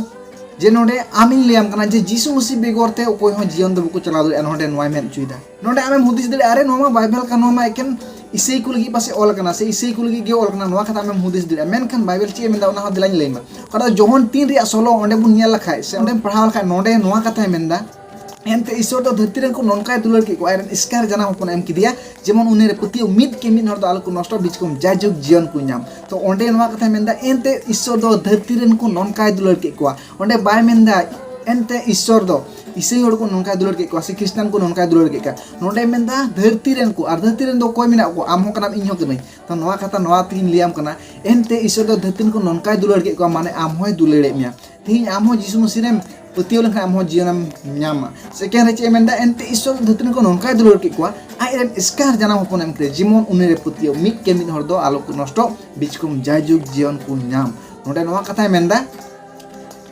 ᱡᱮ ᱱᱚᱰᱮ ᱟᱢᱤᱧ ᱞᱟᱹᱭᱟᱢ ᱠᱟᱱᱟ ᱡᱮ ᱡᱤᱥᱩ ᱢᱟᱹᱥᱤ ᱵᱮᱜᱚᱨ ᱛᱮ ᱚᱠᱚᱭ ᱦᱚᱸ ᱡᱤᱭᱚᱱ ᱫᱚ ᱵᱟᱠᱚ ᱪᱟᱞᱟᱣ ᱫᱟᱲᱮᱭᱟᱜᱼᱟ, ᱱᱚᱰᱮ ᱱᱚᱣᱟᱭ ᱢᱮᱱ ᱦᱚᱪᱚᱭᱮᱫᱟ᱾ ᱱᱚᱰᱮ ᱟᱢᱮᱢ ᱦᱩᱫᱤᱥ ᱫᱟᱲᱮᱭᱟᱜᱼᱟ, "ᱟᱨᱮ, ᱱᱚᱣᱟ ᱢᱟ ᱵᱟᱭᱵᱮᱞ ᱠᱟᱱᱟ, ᱱᱚᱣᱟ ᱢᱟ ᱮᱠᱮᱱ ᱤᱥᱟᱹᱭ ᱠᱚ ᱞᱟᱹᱜᱤᱫ ᱯᱟᱥᱮᱡ ᱚᱞ ᱠᱟᱱᱟ ᱥᱮ ᱤᱥᱟᱹᱭ ᱠᱚ ᱞᱟᱹᱜᱤᱫ ᱜᱮ ᱚᱞ ᱠᱟᱱᱟ", ᱱᱚᱣᱟ ᱠᱟᱛᱷᱟ ᱟᱢᱮᱢ ᱦᱩᱫᱤᱥ ᱫᱟᱲᱮᱭᱟᱜᱼᱟ᱾ ᱢᱮᱱᱠᱷᱟᱱ ᱵᱟᱭᱵᱮᱞ ᱪᱮᱫ ᱮ ᱢᱮᱱᱫᱟ, ᱚᱱᱟ ᱦᱚᱸ ᱫᱮᱞᱟᱧ ᱞᱟᱹᱭ ᱟᱢᱟ᱾ ᱚᱠᱟ ᱫᱚ ᱡᱚᱦᱚᱱ ᱛᱤᱱ ᱨᱮᱭᱟᱜ ᱥᱳᱞᱳ, ᱚᱸᱰᱮ ᱵᱚᱱ ᱧᱮᱞ ᱞᱮᱠᱷᱟᱡ ᱥᱮ ᱚᱸᱰᱮᱢ ᱯᱟᱲᱦᱟᱣ ᱞᱮᱠᱷᱟᱡ, ᱱᱚᱰᱮ ᱱᱚᱣᱟ ᱠᱟᱛᱷᱟᱭ ᱢᱮᱱᱫᱟ, "ᱮᱱᱛᱮ ᱤᱥᱥᱚᱨ ᱫᱚ ᱫᱷᱟᱹᱨᱛᱤ ᱨᱮᱱ ᱠᱚ ᱱᱚᱝᱠᱟᱭ ᱫᱩᱞᱟᱹᱲ ᱠᱮᱫ ᱠᱚᱣᱟ, ᱟᱡᱨᱮᱱ ᱮᱥᱠᱟᱨ ᱡᱟᱱᱟᱢ ᱦᱚᱯᱚᱱᱮ ᱮᱢ ᱠᱮᱫᱮᱭᱟ, ᱡᱮᱢᱚᱱ ᱩᱱᱤ ᱨᱮ ᱯᱟᱹᱛᱭᱟᱹᱣ ᱢᱤᱫ ᱠᱮ ᱢᱤᱫ ᱦᱚᱲ ᱫᱚ ᱟᱞᱚ ᱠᱚ ᱱᱚᱥᱴᱚ, ᱵᱤᱪᱠᱚᱢ ᱡᱟᱭᱡᱩᱜᱽ ᱡᱤᱭᱚᱱ ᱠᱚ ᱧᱟᱢ᱾" ᱛᱚ ᱚᱸᱰᱮ ᱱᱚᱣᱟ ᱠᱟᱛᱷᱟᱭ ᱢᱮᱱᱫᱟ, ᱮᱱᱛᱮ ᱤᱥᱥᱚᱨ ᱫᱚ ᱫᱷᱟᱹᱨᱛᱤ ᱨᱮᱱ ᱠᱚ ᱱᱚᱝᱠᱟᱭ ᱫᱩᱞᱟᱹᱲ ᱠᱮᱫ ᱠᱚᱣᱟ᱾ ᱚᱸᱰᱮ ᱵᱟᱭ ᱢᱮᱱᱫᱟ, ᱮᱱᱛᱮ ᱤᱥᱥᱚᱨ ᱫᱚ ᱤᱥᱟᱹᱭ ᱦᱚᱲ ᱠᱚ ᱱᱚᱝᱠᱟᱭ ᱫᱩᱞᱟᱹᱲ ᱠᱮᱫ ᱠᱚᱣᱟ ᱥᱮ ᱠᱷᱨᱤᱥᱴᱟᱱ ᱠᱚ ᱱᱚᱝᱠᱟᱭ ᱫᱩᱞᱟᱹᱲ ᱠᱮᱫ ᱠᱚᱣᱟ᱾ ᱱᱚᱸᱰᱮ ᱢᱮᱱᱫᱟ ᱫᱷᱟᱹᱨᱛᱤ ᱨᱮᱱ ᱠᱚ, ᱟᱨ ᱫᱷᱟᱹᱨᱛᱤ ᱨᱮᱱ ᱫᱚ ᱚᱠᱚᱭ ᱢᱮᱱᱟᱜ ᱠᱚᱣᱟ? ᱟᱢ ᱦᱚᱸ ᱠᱟᱱᱟᱢ, ᱤᱧ ᱦᱚᱸ ᱠᱟᱹᱱᱟᱹᱧ᱾ ᱛᱚ ᱱᱚᱣᱟ ᱠᱟᱛᱷᱟ ᱱᱚᱣᱟ ᱛᱮᱜᱤᱧ ᱞᱟᱹᱭᱟᱢ ᱠᱟᱱᱟ, ᱮᱱᱛᱮ ᱤᱥᱥᱚᱨ ᱫᱚ ᱫᱷᱟᱹᱨᱛᱤ ᱨᱮᱱ ᱠᱚ ᱱᱚᱝᱠᱟᱭ ᱫᱩᱞᱟᱹᱲ ᱠᱮᱫ ᱠᱚᱣᱟ, ᱢᱟᱱᱮ ᱟᱢ ᱦᱚᱸᱭ ᱫᱩᱞᱟᱹᱲᱮᱫ ᱢᱮᱭᱟ᱾ ᱛᱮᱦᱮᱧ ᱟᱢ ᱦᱚᱸ ᱡᱤᱥᱩ ᱢᱟᱹᱥᱤ ᱨᱮᱢ ᱯᱟᱹᱛᱭᱟᱹᱣ ᱞᱮᱱᱠᱷᱟᱱ ᱟᱢ ᱦᱚᱸ ᱡᱤᱭᱚᱱᱮᱢ ᱧᱟᱢᱟ᱾ ᱥᱮᱠᱮᱱᱰ ᱨᱮ ᱪᱮᱫ ᱮ ᱢᱮᱱᱫᱟ? ᱮᱱᱛᱮ ᱤᱥᱥᱚᱨ ᱫᱚ ᱫᱷᱟᱹᱨᱛᱤ ᱨᱮᱱ ᱠᱚ ᱱᱚᱝᱠᱟᱭ ᱫᱩᱞᱟᱹᱲ ᱠᱮᱫ ᱠᱚᱣᱟ, ᱟᱡ ᱨᱮᱱ ᱮᱥᱠᱟᱨ ᱡᱟᱱᱟᱢ ᱦᱚᱯᱚᱱᱮ ᱮᱢ ᱠᱮᱫᱮᱭᱟ, ᱡᱮᱢᱚᱱ ᱩᱱᱤ ᱨᱮ ᱯᱟᱹᱛᱭᱟᱹᱣ ᱢᱤᱫ ᱠᱮ ᱢᱤᱫ ᱦᱚᱲ ᱫᱚ ᱟᱞᱚ ᱠᱚ ᱱᱚᱥᱴᱚᱜ, ᱵᱤᱪᱠᱚᱢ ᱡᱟᱭᱡᱩᱜᱽ ᱡᱤᱭᱚᱱ ᱠᱚ ᱧᱟᱢ᱾ ᱱᱚᱰᱮ ᱱᱚᱣᱟ ᱠᱟᱛᱷᱟᱭ ᱢᱮᱱᱫᱟ,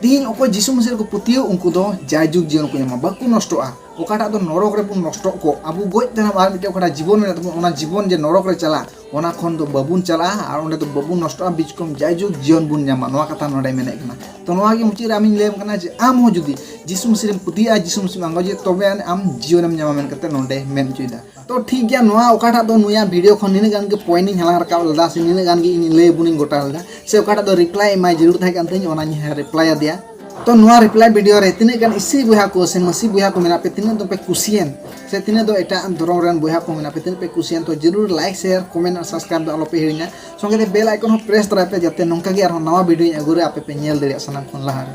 ᱛᱤᱦᱤᱧ ᱚᱠᱚᱭ ᱡᱤᱥᱩ ᱢᱟᱹᱥᱤ ᱨᱮᱠᱚ ᱯᱟᱹᱛᱭᱟᱹᱣ, ᱩᱱᱠᱩ ᱫᱚ ᱡᱟᱭᱡᱩᱜᱽ ᱡᱤᱭᱚᱱ ᱠᱚ ᱧᱟᱢᱟ, ᱵᱟᱠᱚ ᱱᱚᱥᱴᱚᱜᱼᱟ᱾ ᱚᱠᱟᱴᱟᱜ ᱫᱚ ᱱᱚᱨᱚᱠ ᱨᱮᱵᱚᱱ ᱱᱚᱥᱴᱚᱜ ᱠᱚ, ᱟᱵᱚ ᱜᱚᱡ ᱛᱟᱭᱱᱚᱢ ᱟᱨ ᱢᱤᱫᱴᱮᱱ ᱚᱠᱟᱴᱟᱜ ᱡᱤᱵᱚᱱ ᱢᱮᱱᱟᱜ ᱛᱟᱵᱚᱱ, ᱚᱱᱟ ᱡᱤᱵᱚᱱ ᱡᱮ ᱱᱚᱨᱚᱠ ᱨᱮ ᱪᱟᱞᱟᱜ, ᱚᱱᱟ ᱠᱷᱚᱱ ᱫᱚ ᱵᱟᱵᱚᱱ ᱪᱟᱞᱟᱜᱼᱟ ᱟᱨ ᱚᱸᱰᱮ ᱫᱚ ᱵᱟᱵᱚᱱ ᱱᱚᱥᱴᱚᱜᱼᱟ, ᱵᱤᱪᱠᱚᱢ ᱡᱟᱭᱡᱩᱜᱽ ᱡᱤᱭᱚᱱ ᱵᱚᱱ ᱧᱟᱢᱟ᱾ ᱱᱚᱣᱟ ᱠᱟᱛᱷᱟ ᱱᱚᱰᱮ ᱢᱮᱱᱮᱫ ᱠᱟᱱᱟ᱾ ᱛᱚ ᱱᱚᱣᱟ ᱜᱮ ᱢᱩᱪᱟᱹᱫ ᱨᱮ ᱟᱢᱤᱧ ᱞᱟᱹᱭᱟᱢ ᱠᱟᱱᱟ ᱡᱮ ᱟᱢ ᱦᱚᱸ ᱡᱩᱫᱤ ᱡᱤᱥᱩ ᱢᱟᱹᱥᱤ ᱨᱮᱢ ᱯᱟᱹᱛᱭᱟᱹᱜᱼᱟ, ᱡᱤᱥᱩ ᱢᱟᱹᱥᱤᱢ ᱟᱸᱜᱚᱪᱮ, ᱛᱚᱵᱮ ᱟᱹᱱᱤᱡ ᱟᱢ ᱡᱤᱭᱚᱱᱮᱢ ᱧᱟᱢᱟ ᱢᱮᱱ ᱠᱟᱛᱮ ᱱᱚᱰᱮ ᱢᱮᱱ ᱦᱚᱪᱚᱭᱮᱫᱟ᱾ ᱛᱚ ᱴᱷᱤᱠ ᱜᱮᱭᱟ, ᱱᱚᱣᱟ ᱚᱠᱟᱴᱟᱜ ᱫᱚ ᱱᱩᱭᱟᱜ ᱵᱷᱤᱰᱤᱭᱳ ᱠᱷᱚᱱ ᱱᱤᱱᱟᱹᱜ ᱜᱟᱱ ᱜᱮ ᱯᱚᱭᱮᱱᱴ ᱤᱧ ᱦᱟᱞᱟᱝ ᱨᱟᱠᱟᱵ ᱞᱮᱫᱟ ᱥᱮ ᱱᱤᱱᱟᱹᱜ ᱜᱟᱱ ᱜᱮ ᱤᱧ ᱞᱟᱹᱭ ᱵᱚᱱᱤᱧ ᱜᱚᱴᱟ ᱞᱮᱫᱟ, ᱥᱮ ᱚᱠᱟᱴᱟᱜ ᱫᱚ ᱨᱤᱯᱞᱟᱭ ᱮᱢᱟᱭ ᱡᱟᱹᱨᱩᱲ ᱛᱟᱦᱮᱸ ᱠᱟᱱ ᱛᱤᱧ, ᱚᱱᱟᱧ ᱨᱤᱯᱞᱟᱭ ᱟᱫᱮᱭᱟ᱾ ᱛᱚ ᱱᱚᱣᱟ ᱨᱤᱯᱞᱟᱭ ᱵᱷᱤᱰᱤᱭᱳ ᱨᱮ ᱛᱤᱱᱟᱹᱜ ᱜᱟᱱ ᱤᱥᱟᱹᱭ ᱵᱚᱭᱦᱟ ᱠᱚ ᱥᱮ ᱢᱟᱹᱥᱤ ᱵᱚᱭᱦᱟ ᱠᱚ ᱢᱮᱱᱟᱜ ᱯᱮ, ᱛᱤᱱᱟᱹᱜ ᱫᱚᱯᱮ ᱠᱩᱥᱤᱭᱮᱱ, ᱥᱮ ᱛᱤᱱᱟᱹᱜ ᱫᱚ ᱮᱴᱟᱜ ᱫᱷᱚᱨᱚᱢ ᱨᱮᱱ ᱵᱚᱭᱦᱟ ᱠᱚ ᱢᱮᱱᱟᱜ ᱯᱮ, ᱛᱤᱱᱟᱹᱜ ᱯᱮ ᱠᱩᱥᱤᱭᱮᱱ, ᱛᱚ ᱡᱟᱹᱨᱩᱲ ᱞᱟᱭᱤᱠ, ᱥᱮᱭᱟᱨ, ᱠᱚᱢᱮᱱᱴ ᱟᱨ ᱥᱟᱵᱥᱠᱨᱟᱭᱤᱵ ᱫᱚ ᱟᱞᱚᱯᱮ ᱦᱤᱲᱤᱧᱟ᱾ ᱥᱚᱸᱜᱮ ᱛᱮ ᱵᱮᱞ ᱟᱭᱠᱚᱱ ᱦᱚᱸ ᱯᱨᱮᱥ ᱛᱚᱨᱟᱭ ᱯᱮ, ᱡᱟᱛᱮ ᱱᱚᱝᱠᱟ ᱜᱮ ᱟᱨᱦᱚᱸ ᱱᱟᱣᱟ ᱵᱷᱤᱰᱤᱭᱳᱧ ᱟᱹᱜᱩ ᱨᱮ ᱟᱯᱮ ᱯᱮ ᱧᱮᱞ ᱫᱟᱲᱮᱭᱟᱜ ᱥᱟᱱᱟᱢ ᱠᱷᱚᱱ ᱞᱟᱦᱟ ᱨᱮ᱾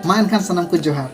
ᱢᱟ ᱮᱱᱠᱷᱟᱱ ᱥᱟᱱᱟᱢ ᱠᱚ ᱡᱚᱦᱟᱨ᱾